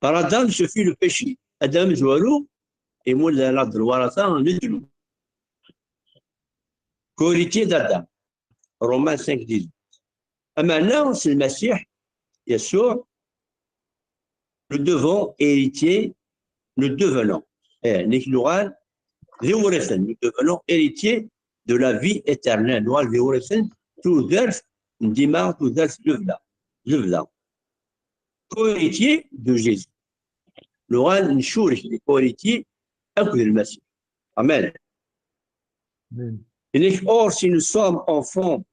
Par Adam, ce fut le péché. Adam amezwaru, imudd-aneɣ-d lwarasa n ddnub. Co-héritier d'Adam. Romains cinq dix-huit. Ameɛna, s Lmasiḥ, Yasuɛ, nous devons héritiers, nous devenons. Eh, nek nuɣal d iwrissen, nous devenons héritiers de la vie éternelle. Nuɣal d iwrissen tudert n dima, tudert n lebda. Lebda. Co-héritiers de Jésus. Nuɣal ncurek, les co-héritiers akked Lmasiḥ. Amen. Amen. Yenna-k, or, si nous sommes enfants,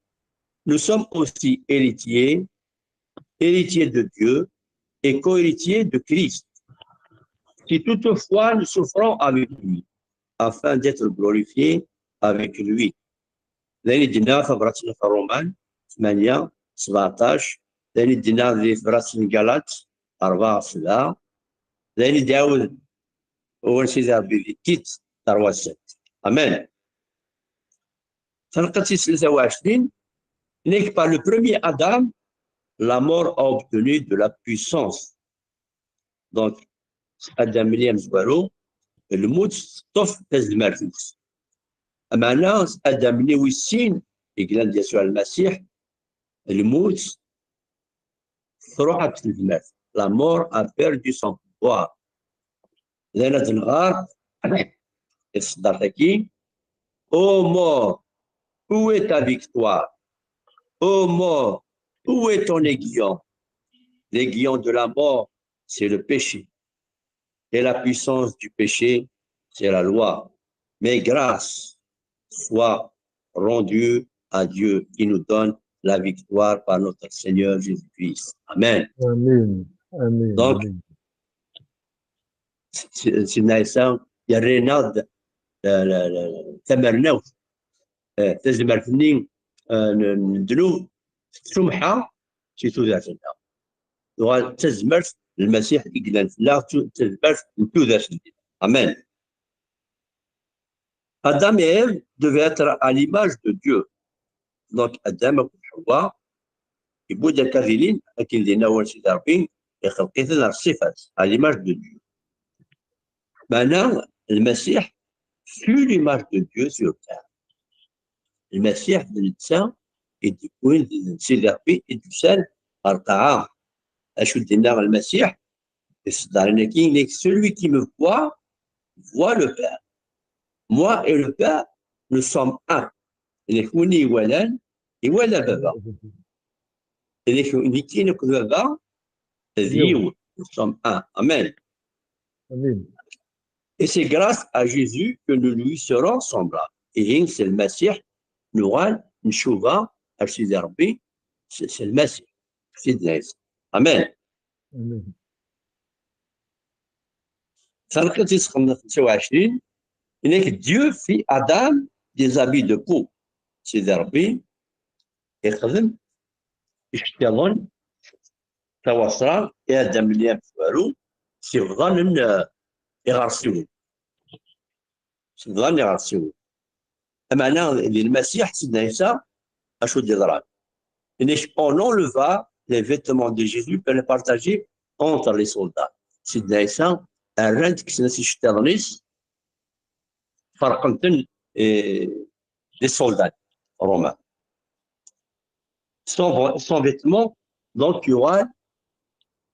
nous sommes aussi héritiers, héritiers de Dieu et co-héritiers de Christ. Si toutefois nous souffrons avec lui, afin d'être glorifiés avec lui. D ayen i d-yenna tabrat n Ṛuman tmanya, sbeɛṭac, d ayen i d-yenna di tebrat n Galat ṛebɛa sebɛa, d ayen i d-iɛawed wawal n Sidi Ṛebbi di Tit trois sept. Amen. Taneqqet tis tlata u ɛecrin, nek par le premier Adam, la mort a obtenu de la puissance. Donc, s Adam-nni amezwaru, lmut teṭṭef tazmert-is. Ameɛna, s Adam-nni wis sin, i yellan d Yasuɛ Lmasiḥ, lmut truḥ akk tezmert. La mort a perdu son pouvoir. D ayen ad nɣer i tseddart-agi. Ô mort, où est ta victoire? Ô mort, où est ton aiguillon? L'aiguillon de la mort, c'est le péché. Et la puissance du péché, c'est la loi. Mais grâce soit rendue à Dieu qui nous donne la victoire par notre Seigneur Jésus-Christ. Amen. Amen. Amen. Donc, amen. Sidna Ɛisa yerra-aneɣ-d, eh, eh, tamernawt, eh, tazmert-nni, eh, n, n ddnub, tettcummeḥ si tudert-nneɣ. Tuɣal d tazmert n Lmasiḥ i yellan fell-aɣ, d tu-, d tazmert n tudert-nni. Amen. Adam et Ève devaient être à l'image de Dieu. Donc, Adam akked Ḥewwa, yewwi-d akka ad ilin, akken d-yenna wawal n Sidi Ṛebbi, ixleq-iten ar ṣṣifa-s, à l'image de Dieu. Meɛna, Lmasiḥ, fut l'image de Dieu sur terre. Lmasiḥ d netta i d-yewwin d Sidi Ṛebbi i d-yusan ɣer lqaɛa. Acu d-yenna Lmasiḥ? Iṣeddaren-agi, nek celui qui me voit, voit le Père. Moi et le Père, nous sommes un. Nek win i iwalan, iwala Baba. Nek nekkini akked Baba, d yiwen. Nous sommes un. Amen. Amen. Et c'est grâce à Jésus que nous lui serons semblables. Ihi, s Lmasiḥ, nuɣal, ncuba ar Sidi Ṛebbi, s, s Lmasiḥ, Sidna Ɛisa. Amen. Amen. Taneqqet tis xemsa u ɛecrin, yenna-k, Dieu fit Adam des habits de peau. Sidi Ṛebbi ixdem iceṭṭiḍen, tawaṣra, i Adam-nni amezwaru, s ibḍanen, eh, iɣersiwen. Sseḍlan iɣersiwen. Ameɛna di Lmasiḥ, Sidna Ɛisa, acu d-yeḍran? Inek, on enleva les vêtements de Jésus pour les partager entre les soldats. Sidna Ɛisa, rran-t, kksen-as iceṭṭiḍen-is, ferqen-ten, eh, les soldats romains. Son, son vêtement, donc, yuɣal,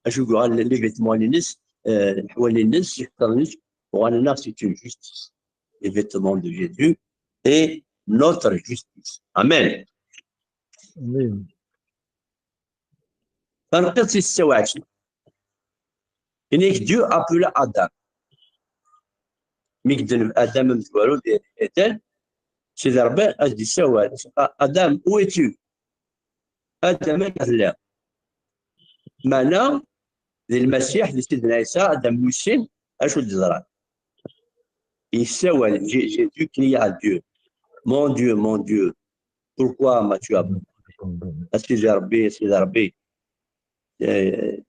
acu yuɣal les vêtements-ines, eh, leḥwal-ines, iceṭṭiḍen-ines, uɣalen-aɣ, c'est une justice. Les vêtements de Jésus et notre justice. Amen. Amin. Taneqqiḍt tis setta u ɛecrin. Inek, Dieu appela Adam. Mi yedden Adam amezwaru di Eden, Sidi Ṛebbi ad d-yessawal. Adam, où es-tu? Adam, anda telliḍ? Meɛna, di Lmasiḥ, di Sidna Ɛisa, Adam wis sin, acu d-yeḍran? Yessawal, Jé-, Jésus cria à Dieu. Mon Dieu, mon Dieu, pourquoi m'as-tu abandonné? A Sidi Ṛebbi, a Sidi Ṛebbi, eh,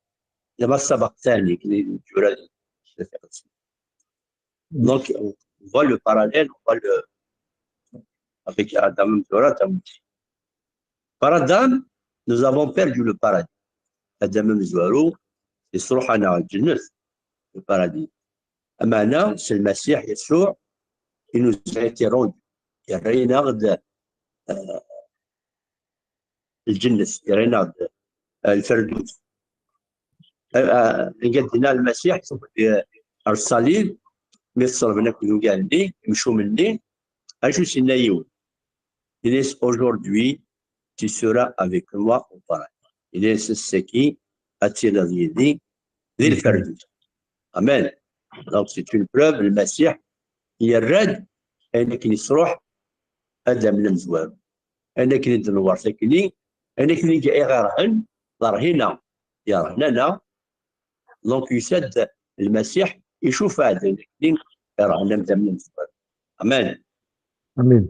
lama sabaqtani, akken i d-yura. Donc, on voit le parallèle, on voit le, avec Adam amezwaru, Adam wis sin. Par Adam, nous avons perdu le paradis. Adam amezwaru, yesruḥ-aneɣ lǧennet, le paradis. Ameɛna, s Lmasiḥ Yasuɛ, il nous a été rendu. Yerra-yaneɣ-d, eh, lǧennet, yerra-yaneɣ-d, eh, lferdus. Eh, eh, anga d-yenna Lmasiḥ, eh, ar ṣṣalib, mi t-ṣelben akk d ugar-nni, imcumen-nni, acu s-yenna yiwen? Yenna-yas, aujourd'hui, tu seras avec moi au paradis. Yenna-yas, ass-agi, ad tiliḍ yid-i di lferdus. Amen. Donc, c'est une preuve, Lmasiḥ yerra-d ayen akken yesruḥ Adam amezwaru. Ayen akken i d-newweṛ takni, ayen akken i iɣerhen, d rhina, yerhen-aneɣ. Donc, yusa-d Lmasiḥ, icufa-d ayen akken i iɣerhen Adam amezwaru. Amen. Amin.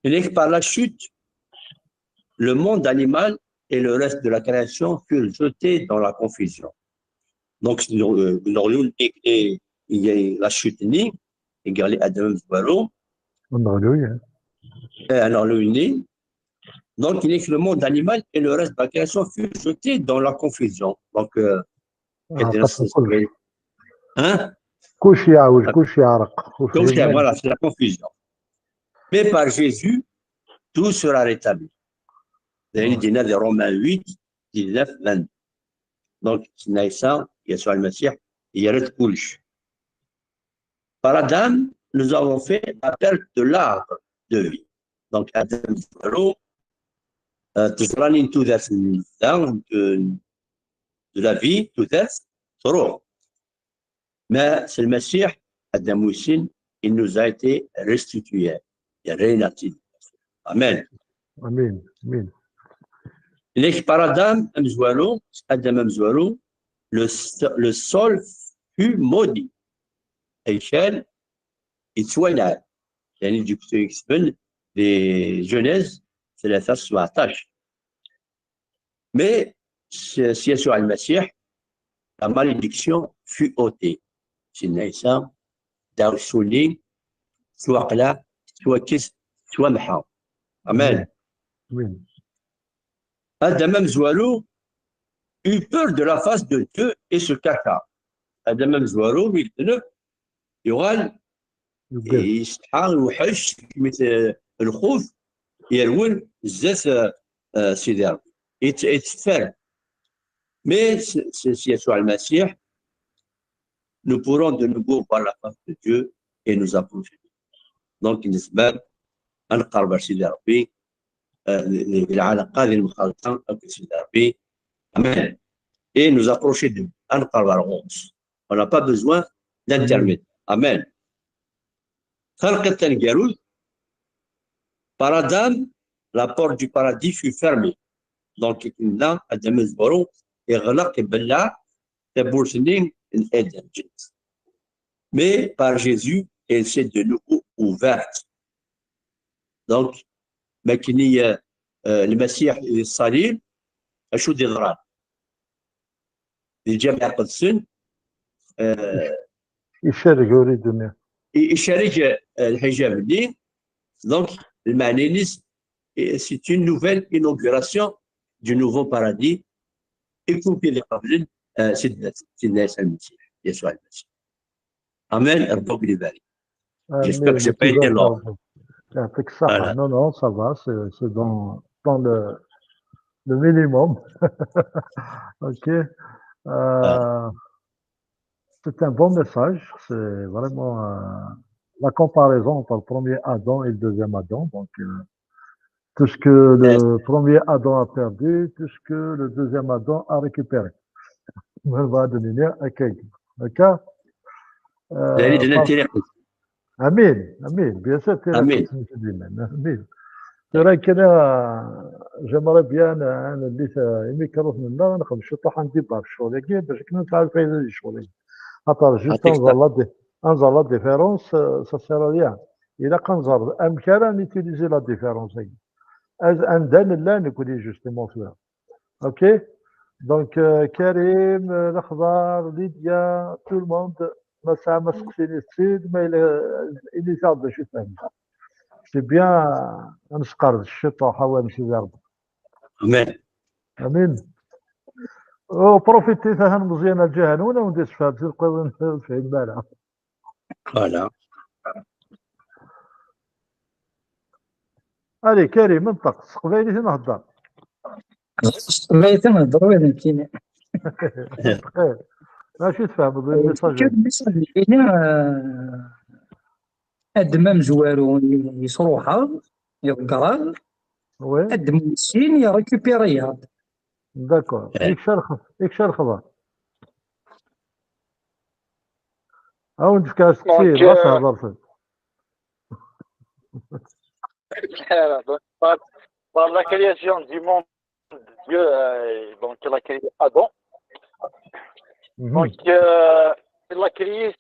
Inek, par la chute, le monde animal et le reste de la création furent jetés dans la confusion. Donc, euh, dans le, il y a la chute, ni, il y a Adam amezwaru, Ameɣlul. Eh, alors, le, ni. Donc, inek, le monde animal et le reste de la création furent jetés dans la confusion. Donc, euh, Ɛreq-asen kullec. Hein? Kullec yeɛwej, kullec yeɛreq. Donc, voilà, c'est la confusion. Mais par Jésus, tout sera rétabli. D ayen i d-yenna di Romains huit, dix-neuf, vingt. Donc, Sidna Ɛisa, Yasuɛ Lmasiḥ, yerra-d kullec. Par Adam, nous avons fait la perte de l'arbre de vie. Donc, Adam amezwaru, euh, teẓra-nni n tudert n, de, de la vie, tudert, truḥ. Mais s Lmasiḥ, Adam wis sin, il nous a été restitué. Yerra-yaneɣ-tt-id. Amen. Amin, amin. Inek, par Adam amezwaru, Adam amezwaru, le, so- le sol fut maudit. Akal yettwanɛel. Yani, deg uktub ikesben di Genèse tlata sebɛeṭṭac. Mais s, s Yasuɛ Lmasiḥ, la malédiction fut ôtée. Sidna Ɛisa, ddaɛwessu-nni, tettwaqleɛ, tettwakkes, tettwamḥa. Amen. Amin. Adam amezwaru eut peur de la face de Dieu et se cacha. Adam amezwaru, mi yedneb, yuɣal Yugad. Yessetḥa, iweḥḥec, kemmit, eh, lxuf, yerwel zdat, eh, eh, Sidi Ṛebbi. Yett-, yetteffer. Mais s, s, s Yasuɛ Lmasiḥ, nous pourrons de nouveau voir la face de Dieu et nous approcher. Donc, nezmer ad nqerreb ar Sidi Ṛebbi, eh, di, di lɛalaqa, di lemxalṭa akked Sidi Ṛebbi. Amen. Et nous approcher de lui, ad nqerreb ar ɣur-s. On n'a pas besoin d'intermédiaire. Amen. Taneqqiḍt taneggarut, par Adam, la porte du paradis fut fermée. Donc, là, Adam amezwaru, iɣleq, ibelleɛ tawwurt-nni n Eden, ǧǧet. Mais par Jésus, elle s'est de nouveau ouverte. Donc, ma akken i, euh, Lmasiḥ di ṣṣalib, acu d-yeḍran? Di Lǧameɛ Iqedsen, euh, Icerreg ur idunni. I- Icerreg, eh, lḥijab-nni, donc, lmeɛna-ines, eh, c'est une nouvelle inauguration du nouveau paradis, i kunwi d iqablen, eh, Sidna, Sidna Ɛisa Lmasiḥ, Yasuɛ Lmasiḥ. Amen, Rebbi ad k-ibarek. J'espère que j'ai pas été long. يعطيك الصحة. Voilà. Non, non, ça va, c'est, c'est dans, dans le, le minimum. Ok. Euh, c'est un bon message. C'est vraiment, euh, la comparaison entre le premier Adam et le deuxième Adam. Donc, euh, tout ce que le premier Adam a perdu, tout ce que le deuxième Adam a récupéré. Voilà, de manière, ok. D'accord. Euh, amin, amin, bien sûr, amin. Amin. Tura kan, j'aimerais bien, euh, imi kan ur nella, nexdem ciṭuḥ un débat ɣef ccɣel-agi, bac akken nesɛu lfayda di ccɣel-agi. Xaṭer juste ad nẓer la di-, ad nẓer la différence, euh, ça sert à rien. Ilaq ad nẓer amek ara nutiliser la différence-agi. Anda nella nekni, justement, tura. Ok. Donc, euh, Karim, euh, Lexḍar, Lydia, tout le monde, ma tesɛam asteqsi, init-t-id, ma yella, init-aɣ-d d acu tfehmem. C'est bien, ad nesqerdec ciṭuḥ awal n Sidi Ṛebbi. Amin. Amin. Ur profitez, atan Meẓyan ar Ǧahanun, ad wen-d-yessefhem tilqiwin ur tefhimem ara. Voilà. Allez, Karim, انطق. S teqbaylit i nhedder. S teqbaylit i nhedder, ula d nekkini. Acu tfehmeḍ, le message? Le message-nni, euh, ad d-, amezwaru yesruḥ-aɣ, yeḍger-aɣ, ad d-mmusin, yerrécupérer-aɣ-d. D'accord. Ikcem lexbar. Ad wen-d-fkeɣ asteqsi, donc, euh, par, par la création du monde, Dieu, euh, donc, il a créé Adam. Donc, euh, il l'a créé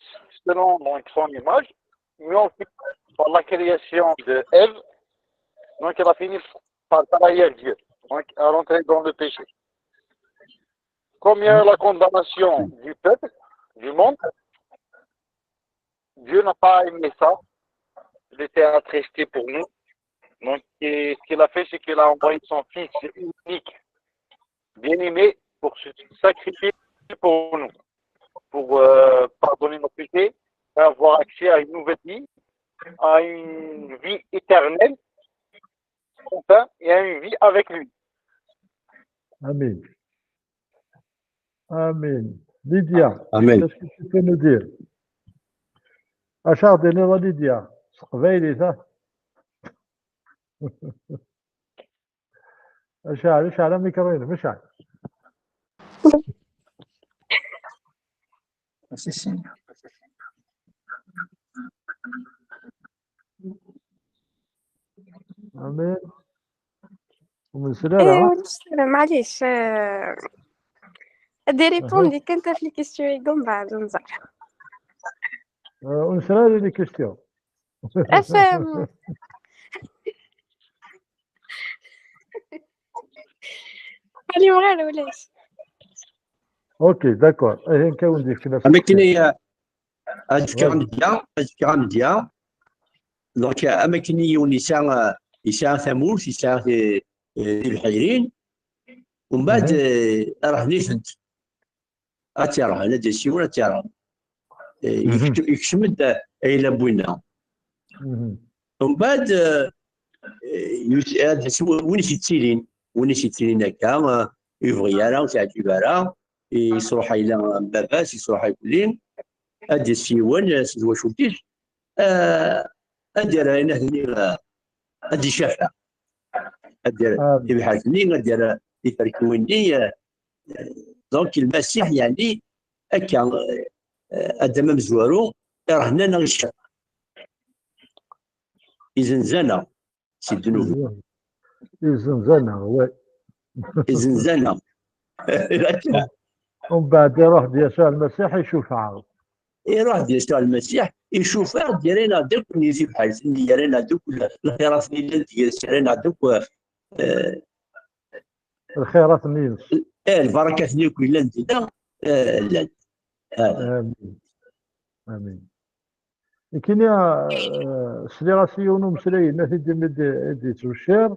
selon, donc, son image, mais ensuite, par la création de Ève, donc, il a fini par trahir Dieu, donc, à rentrer dans le péché. Comme il y a la condamnation du peuple, du monde, Dieu n'a pas aimé ça. Il était attristé pour nous. Donc, et ce qu'il a fait, c'est qu'il a envoyé son fils unique, bien-aimé, pour se sacrifier pour nous, pour, euh, pardonner nos péchés, avoir accès à une nouvelle vie, à une vie éternelle, enfin, et à une vie avec lui. Amin. Amin. Lydia, qu'est-ce que tu peux nous dire? Acu ara d-tiniḍ a Lydia? S teqbaylit, ha? Acɛel, acɛel amikru-inem, acɛel. Amin. Ur nesli ara. Eh, ur nesli ara, معليش. Eh, ad d-répondi kan ɣef les questions-agi, umbeɛd ad nẓer. Eh, ur nesli ara les questions. Afem. Ur ɛlimeɣ ara ulac. Ok, d'accord. Ihi nekk ad wen-d-yefken aseqsi. Am akken i, ad fkeɣ amedya, ad fkeɣ amedya. Donc, am akken i yiwen yesɛa, yesɛa tamurt, yesɛa ti-, eh, tibḥirin, umbeɛd, eh, rehn-itent. Ad tt-irhen, ad d-yas yiwen, ad tt-irhen. Eh, yekcem-, yekcem-d, eh, ayla n winna. Umbeɛd, eh, eh, yut-, ad d-yas win i s-yettilin, win i s-yettilin akka, eh, ur yebɣi ara, ur t-yeɛǧib ara, yesruḥ ayla n baba-s, yesruḥ aguli, ad d-yas yiwen, eh, s twacult-is, eh, ad d-yerr ayen-nni, eh, ad d-icafeɛ. Ad d-yerr tibḥirt-nni, ad d-yerr tiferkiwin-nni, eh, donc, Lmasiḥ, yeɛni, akka, eh, Adam amezwaru, irhen-aneɣ i ccṛeɛ. Izenz-aneɣ si ddnub. Izenz-aneɣ, ouais. Izenz-aneɣ. Umbeɛd iruḥ-d Yasuɛ Lmasiḥ, icufeɛ-aɣ. Iruḥ-d Yasuɛ Lmasiḥ, icufeɛ-aɣ-d, yerra-aneɣ-d akk tibḥirt-nni, yerra-aneɣ-d akk lxirat-nni yellan deg-s, yerra-aneɣ-d akk, eh, lxirat-nni-ines. Eh, lbarakat-nni akk yellan dinna, eh, llan. Ah. Amin. Amin. Nekkini, eh, sliɣ-as i yiwen umeslay yenna-t-id imi d-, i d-yettbecciṛ,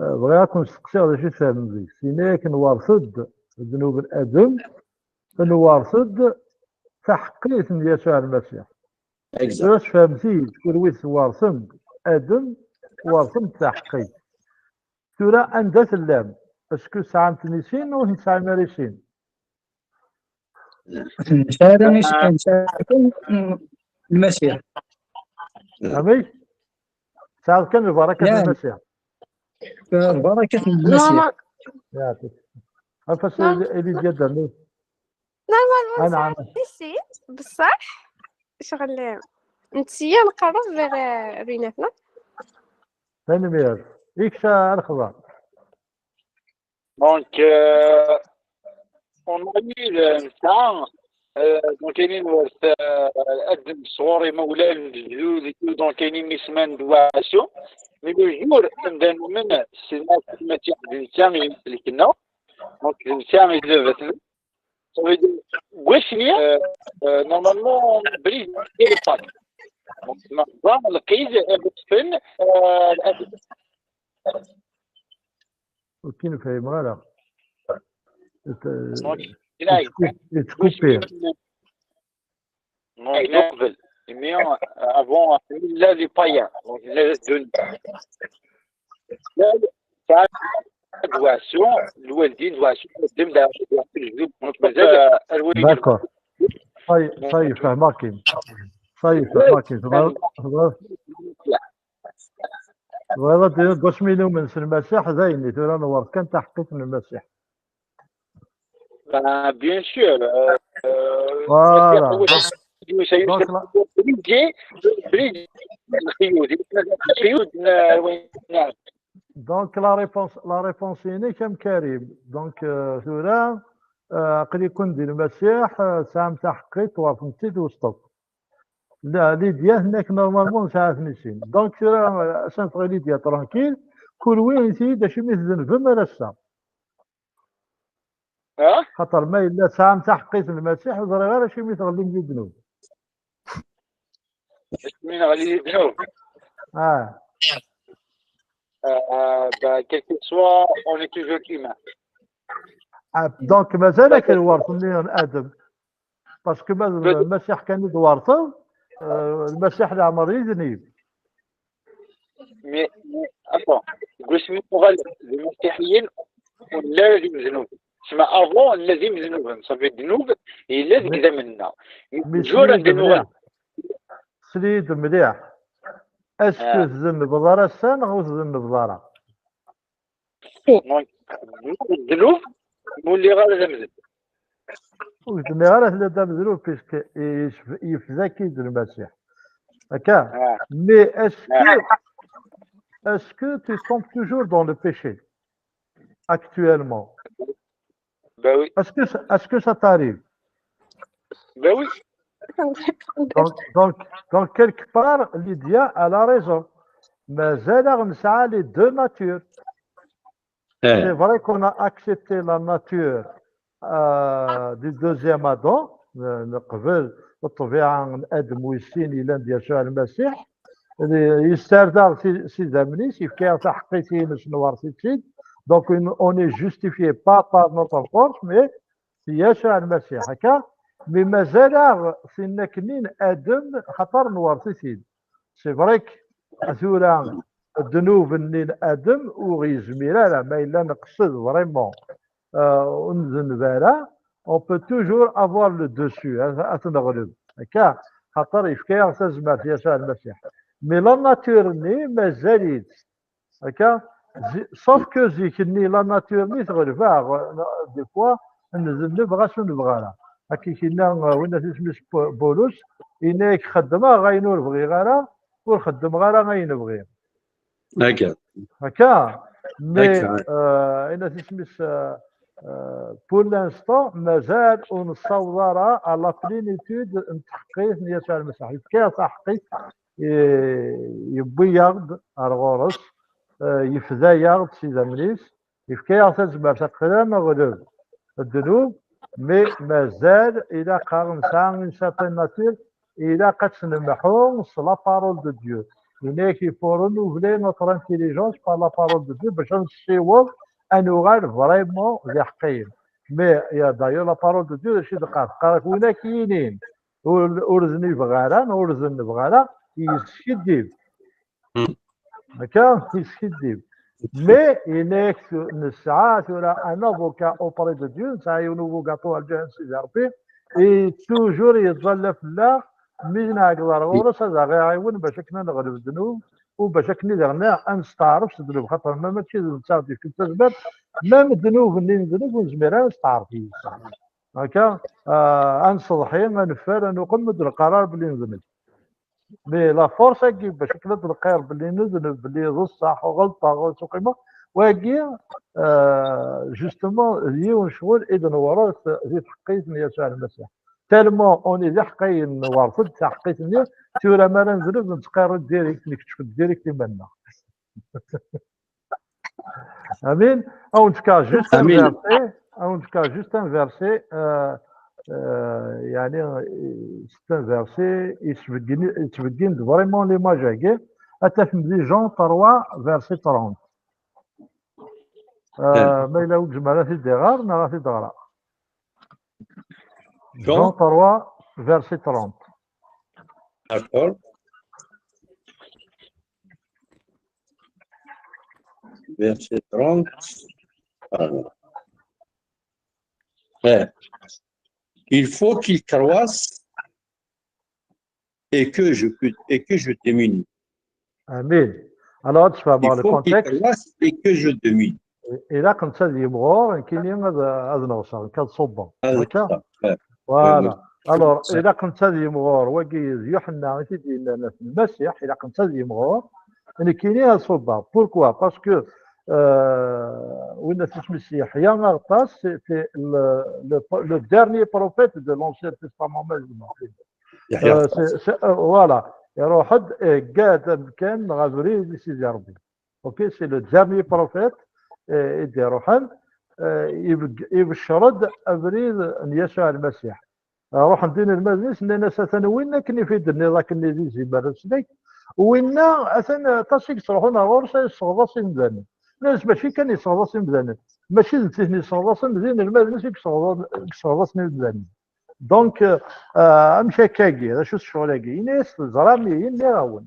eh, bɣiɣ ad ken-steqsiɣ d acu i tfehmem deg-s. Yenna-yak newṛet-d ddnub n Adem, newṛet-d taḥeqqit n Yasuɛ Lmasiḥ. Tura sfehmet-iyi-d, kunwi tewṛtem-d Adem, tewṛtem-d taḥeqqit. Tura anda tellam? Est-ce que tesɛam-ten i sin neɣ ur ten-tesɛim ara i sin? Nesɛa ara is- nesɛa kan, mm, Lmasiḥ. Amek? Tesɛiḍ kan lbaraka n Yan. Lmasiḥ. Lbaraka n Lmasiḥ. Yeɛṭik. Afas Lidya Derni. Normalement أنا ساعات ici بصح شغل نتسيا نقرب vers Rinat. Tanemmirt. Iksa lexbar. Donc, euh, on a eu le, ça, euh, donc, il y a une, euh, Adem Souri Mawlan, donc, il y a une semaine de Wassou. Mais le jour, عندنا من سنة ما تيحدث كان يمسلكنا. Donc, ça, il le veut. Ça veut dire, واش هي؟ Euh, euh, normalement, بريد ديال الباك. Donc, normalement, القيد بتفن، euh, الأدب. Ur k-nefhim ara. Donc, il a Yettkupi. Donc, نقبل. Mais, euh, avant, il a les païens. Donc, il a donné. Là, ça, Wassou, الوالدين Wassou, الدم دار، donc, مازال، euh, الوالدين. D'accord. Ça y est, ça y est, فهمك. Ça y est, فهمك. تبغى، تبغى، تبغى تقول باش ما ينومن في المسيح، زين، ثورة نورت كان تحقيق من المسيح. Bah, bien sûr. Euh, euh, Voilà. بريدجي، بريدجي، الخيوط، الخيوط، آه، وين، نعم. Donc la réponse, la réponse هنا كم كريم. Donc euh, ثورة، euh, aql-iken di lmasiḥ, euh, tesɛam taḥeqqit, twerfem-tt-id u stop. La, Lydia هناك normalement nesɛa-ten i sin. Donc tura, euh, asan tɣil Lydia tranquille, kunwi init-iyi-d acimi tzednbem ar ass-a. ها؟ Xaṭer ma yella tesɛam taḥeqqit n Lmasiḥ, ur ẓriɣ ara acimi tɣellim di ddnub. Acimi neɣli di ddnub? Ah. Euh, bah, quel que soit, on est toujours humain. Ah, donc mazal-ak lwerṭ-nni n Adem. Parce que ma d Lmasiḥ kan i d-twerṭeḍ, euh, Lmasiḥ leɛmer yednib. Mais, mais, attends, deg wasmi nuɣal d imasiḥiyen, ur nelli ara d imednuben. Sma avant, nella d imednuben, ça fait ddnub yella deg idammen-nneɣ. Mais Tura sli-d anda nuɣal. Mliḥ. Sli-d mliḥ. Est-ce que tzennbeḍ ara ass-a neɣ ur tzennbeḍ ara? Donc, ddnub, ur lliɣ ara d amednub. Ur k-nniɣ ara tella d amednub, puisque yef-, yefda-k-id Lmasiḥ. Akka. Mais est-ce que, est-ce que tu tombes toujours dans le péché actuellement? Ben oui. Est-ce que ça, est-ce que ça t'arrive? Ben oui. Donc, donc, donc, quelque part, Lydia, elle a raison. Mazal-aɣ nesɛa les deux natures. C'est vrai qu'on a accepté la nature, euh, du deuxième Adam, euh, neqbel ṭṭbiɛa n Adem wis sin yellan d Yasuɛ Lmasiḥ, yessared-aɣ s, s idammen-is, yefka-yaɣ taḥeqqit-ines, nwerret-itt-id. Donc, on, on est justifié pas par notre force, mais s Yasuɛ Lmasiḥ, akka? Mais mazal-aɣ tin akkenni n Adem, xaṭer nwerret-it-id. C'est vrai que tura ddnub-nni n Adem ur yezmir ara, ma yella neqsed vraiment, euh, ur nzenneb ara, on peut toujours avoir le dessus, ad, ad t-neɣleb. Akka, xaṭer yefka-yaɣ tazmert Yasuɛ Lmasiḥ. Mais la nature-nni mazal-itt. Akka, zi-, sauf que zik-nni la nature-nni teɣleb-aɣ, euh, des fois, nzenneb ɣas ur nebɣi ara. Akka i k-yenna, euh, winna isem-is Pu-, Bulus, yenna-yak xeddmeɣ ayen ur bɣiɣ ara, ur xeddmeɣ ara ayen bɣiɣ. Akka. Akka, mais, Akka. euh, winna isem-is, euh, euh, pour l'instant, mazal ur nessaweḍ ara à la plénitude n tḥeqqit n Yasuɛ Lmasiḥ. Yefka-yaɣ taḥeqqit, eh, yewwi-yaɣ-d ar ɣur-s, eh, yefda-yaɣ-d s idammen-is, yefka-yaɣ tazmert aql-aɣ neɣleb ddnub, mais mazal ilaq-aɣ nesɛa une certaine nature, ilaq ad tt-nemḥu s la parole de Dieu. Yenna-yak, il faut renouveler notre intelligence par la parole de Dieu bac ad nessiweḍ ad nuɣal vraiment d iḥeqqiyen. Mais, ya, d'ailleurs, la parole de Dieu, d acu i d-teqqar? Teqqar-ak, win ak-yinin ur, ur znibeɣ ara, neɣ ur zennbeɣ ara, yeskiddib. Akka, yeskiddib. Mais, yenna-yak, nesɛa tura un avocat auprès de Dieu, nesɛa yiwen ubugaṭu ar lǧiha n Sidi Ṛebbi, et toujours yettẓalla fell-aɣ, mi nɛeggeḍ ar ɣur-s ad aɣ-iɛiwen bac akken ad neɣleb ddnub, u bac akken i daɣen ad nesteɛref s ddnub, xaṭer ma mačči d netta i d-yefkan tazmert, même ddnub-nni n ddnub ur nezmir ara ad nesteɛref yis-s. Akka, ah, ad nseḍḥi, ad neffer, ad nuqem, ad d-neqqar ara belli nedneb. Mais la force-agi bac akken ad d-neqqar belli nedneb, belli d ṣṣeḥ, ɣelṭeɣ, ur ttqqimeɣ, wagi, ah, justement, d yiwen ccɣel i d-newṛet di tḥeqqit n Yasuɛ Lmasiḥ. Tellement on est d iḥeqqiyen, newṛet-d taḥeqqit-nni, tura mi ara nedneb, nettqirr-d direct, nekcef-d direct iman-nneɣ. Amin. Ad wen-d-fkeɣ juste un verset, ad wen-d-fkeɣ juste un verset, euh, euh, yeɛni, c'est un verset yettbeggin, yettbeggin-d vraiment l'image-agi. Ad tafem di Jean trois, verset trente. Euh, ma yella ur yezmir ad t-id-iɣer, neɣ ad t-id-ɣreɣ. Jean trois, verset trente. D'accord. Verset trente. Alors. Ouais. Il faut qu'il croisse et que je, et que je diminue. Amin. Alors, ad tfehmeḍ le contexte. Et que je domine. Ilaq netta ad yimɣur, nekkini ad, ad neɣseɣ, nekk ad ṣubbeɣ. Voilà. Alors, ilaq netta ad yimɣur, wagi d Yuḥenna i t-id-yennan ɣef Lmasiḥ, ilaq netta ad yimɣur, nekkini ad ṣubbeɣ. Pourquoi? Parce que, euh, winna isem-is Yeḥya Aɣeṭṭas, c'est le, le, le dernier prophète de l'Ancien Testament, ma zemmreɣ. Euh, voilà. Iruḥ-d, ihegga-d amkan neɣ abrid i Sidi Ṛebbi. Ok, c'est le dernier prophète, euh, i d-iruḥen, euh, ibeccer-d abrid n Yasuɛ Lmasiḥ. Ruḥen-d inelmaden-is, nnan-as, atan win akken i d-tenniḍ akken i d izimer aslek, winna atan aṭas i yettruḥun ar ɣur-s ad yesseɣḍas imdanen. Nnan-as, mačči kan yesseɣḍas imdanen, mačči d nitni yesseɣḍasen, d inelmaden-is i yesseɣḍasen imdanen. Donc, euh, amek akkagi, d acu-t ccɣel-agi? Ini-as, teẓram ihi, nniɣ-awen,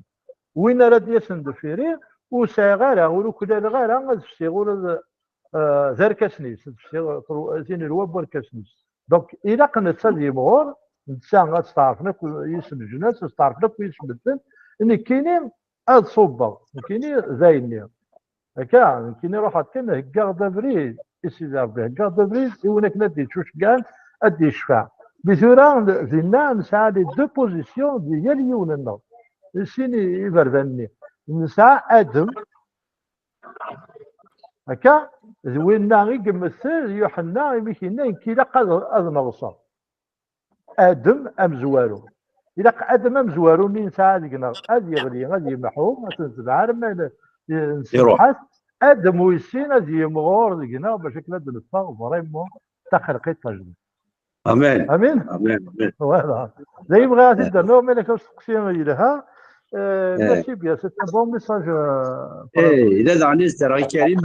win ara d-yasen deffir-i, ur sɛiɣ ara, ur uklaleɣ ara ad fsiɣ ula d, euh, d arkasen-is, ad fsiɣ tin n lwab n warkasen-is. Donc, ilaq netta ad yimɣur, netta ad steɛṛfen akk yis leǧnas, ad steɛṛfen akk yis medden, nekkini ad ṣubbeɣ, nekkini d ayenni. Akka, nekkini ruḥeɣ kan, heggaɣ-d abrid i Sidi Ṛebbi, heggaɣ-d abrid i win akken ad d-yettuceggɛen, ad d-yecfeɛ. Di tura, dinna, nesɛa les deux positions di yal yiwen-nneɣ. Sin iberdan-nni. Nesɛa Adem, akka, d winna i yemmetel Yuḥenna, imi k-yenna, nekk ilaq ad, ad neɣseɣ. Adem amezwaru. Ilaq Adem amezwaru-nni nesɛa deg-neɣ ad yeɣli, ad yemḥu, ad t-netbeɛ arma nsemmeḥ-as. Adem wis sin ad yimɣur deg-neɣ bac akken ad d-neffeɣ vraiment d taxelqit tajdidt. Amin. Amin. Amin. Amin. Voilà. D ayen bɣiɣ ad t-id-rnuɣ, mais la question yelha. Euh, merci bien, c'est un bon message. Euh, eh, là, dans l'histoire, Karim,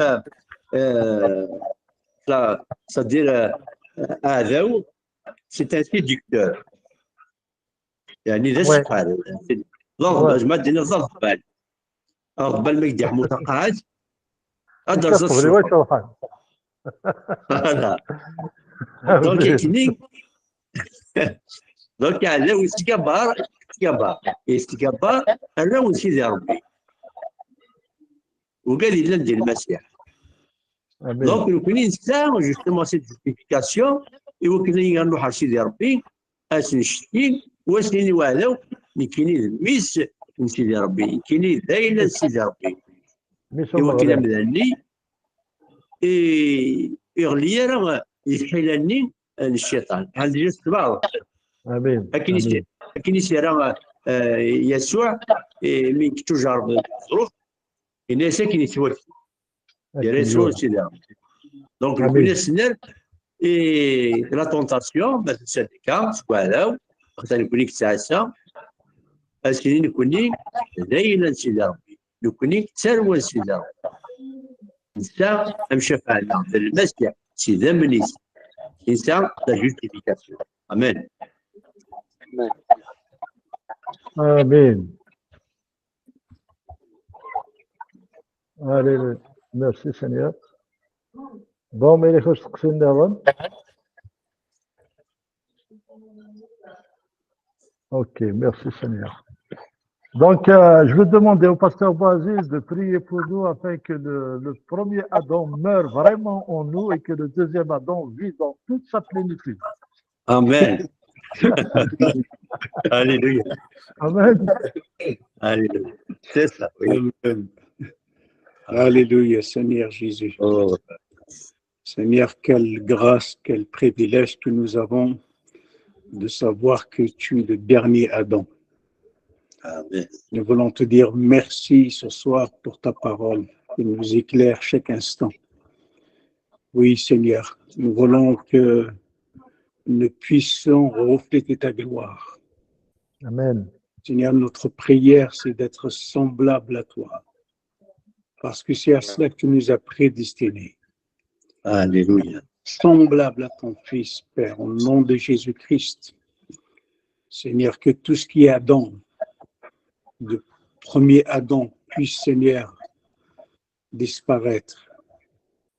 euh, ça, c'est-à-dire, euh, aɛdaw, c'est un séducteur. يعني ذا السحر. لا، زعما دينا ذا الضبال. الضبال ما يدي حمو تقاعد. هذا ذا السحر. Voilà. Donc, كيني. Donc, على ويتكبر، يتكبر، يتكبر، على ويتي ربي. وقال لي لندي المسيح. Donc, nekkni netta, justement, cette justification, i wakken ad nruḥ ar Sidi Ṛebbi, ad s-ncetki, u ad s-nini i waɛdaw, nekkini d mmi-s n Sidi Ṛebbi, nekkini d ayla n Sidi Ṛebbi. I wakken amdan-nni, i, iɣli ara di tḥila-nni n cciṭan. Bḥal déjà tessebɛeḍ. Amin. Akken i s-, akken i s-yerra, eh, Yasuɛ, eh, mi yettujerreb deg ẓẓruf, yenna-yas akken yettwakti. Yerra-yas wawal Sidi Ṛebbi. Donc, nekkni ad s-nerr i la tentation, ma tensa deg-a, seg uɛdaw, atan nekkni nettɛassa, Ad s-yini nekkni d ayla n Sidi Ṛebbi. Nekkni d tarwa n Sidi Ṛebbi. Netta amcafeɛ-nneɣ d Lmasiḥ s idammen-is. Netta la justification. Amen. Amin. Allez, merci Seigneur. Bon, mais les choses. Ok, merci Seigneur. Donc, euh, je vais demander au pasteur Boaziz de prier pour nous afin que le, le premier Adam meure vraiment en nous et que le deuxième Adam vive dans toute sa plénitude. Amen. Alléluia. Amen. Alléluia. C'est ça. Oui. Amen. Alléluia, Seigneur Jésus. Oh, Seigneur, quelle grâce, quel privilège que nous avons de savoir que tu es le dernier Adam. amen. Nous voulons te dire merci ce soir pour ta parole qui nous éclaire chaque instant. Oui, Seigneur, nous voulons que nous puissions refléter ta gloire. Amen. Seigneur, notre prière, c'est d'être semblable à toi. Parce que c'est à cela que tu nous as prédestinés. Alléluia. Semblable à ton Fils, Père, au nom de Jésus-Christ. Seigneur, que tout ce qui est Adam, de premier Adam, puisse, Seigneur, disparaître.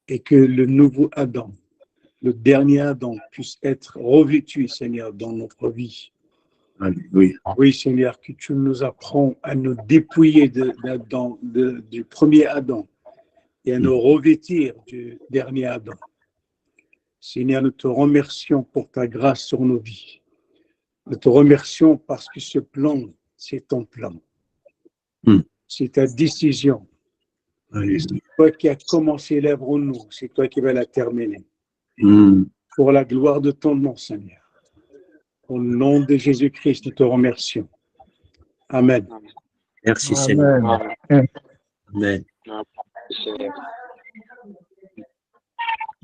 Et que le nouveau Adam, le dernier Adam, puisse être revêtu, Seigneur, dans notre vie. Alléluia. Oui, Seigneur, que tu nous apprends à nous dépouiller de, de- dans- de- du premier Adam et à nous revêtir du dernier Adam. Seigneur, nous te remercions pour ta grâce sur nos vies. Nous te remercions parce que ce plan, c'est ton plan. Hmm. C'est ta décision. Alléluia. C'est toi qui as commencé l'œuvre en nous, c'est toi qui vas la terminer. Hmm. Pour la gloire de ton nom, Seigneur. Au nom de Jésus-Christ, nous te remercions. Amen. Merci Seigneur. Amen. Amen.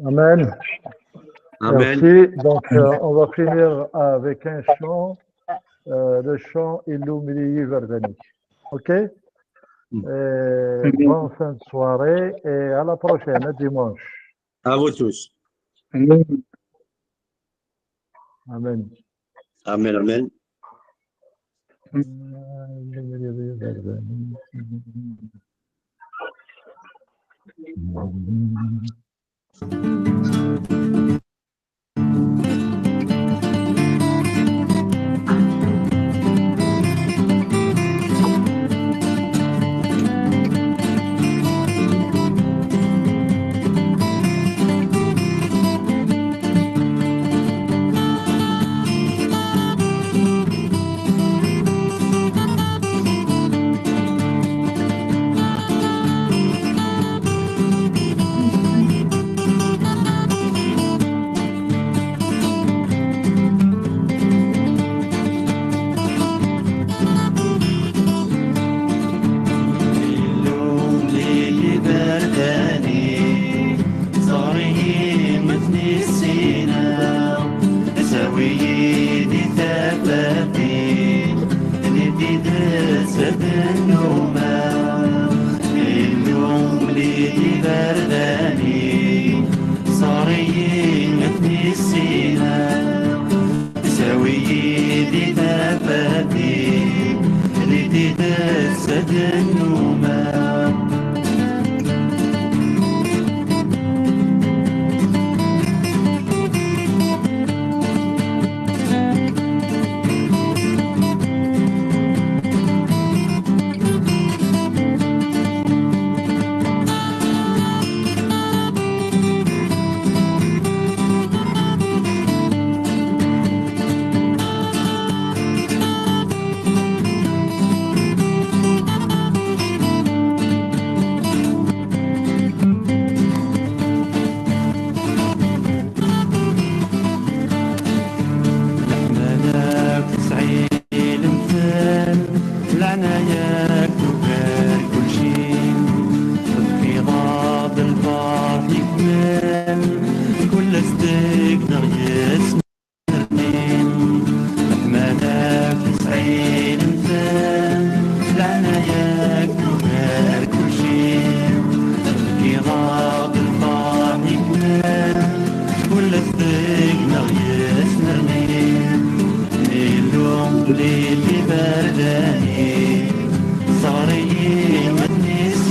Amen. Amen. Merci. Donc, euh, on va finir avec un chant, euh, le chant Illumini Verdani. OK? Et bonne fin de soirée et à la prochaine, à dimanche. À vous tous. Amen. Amen, amen.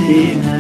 It's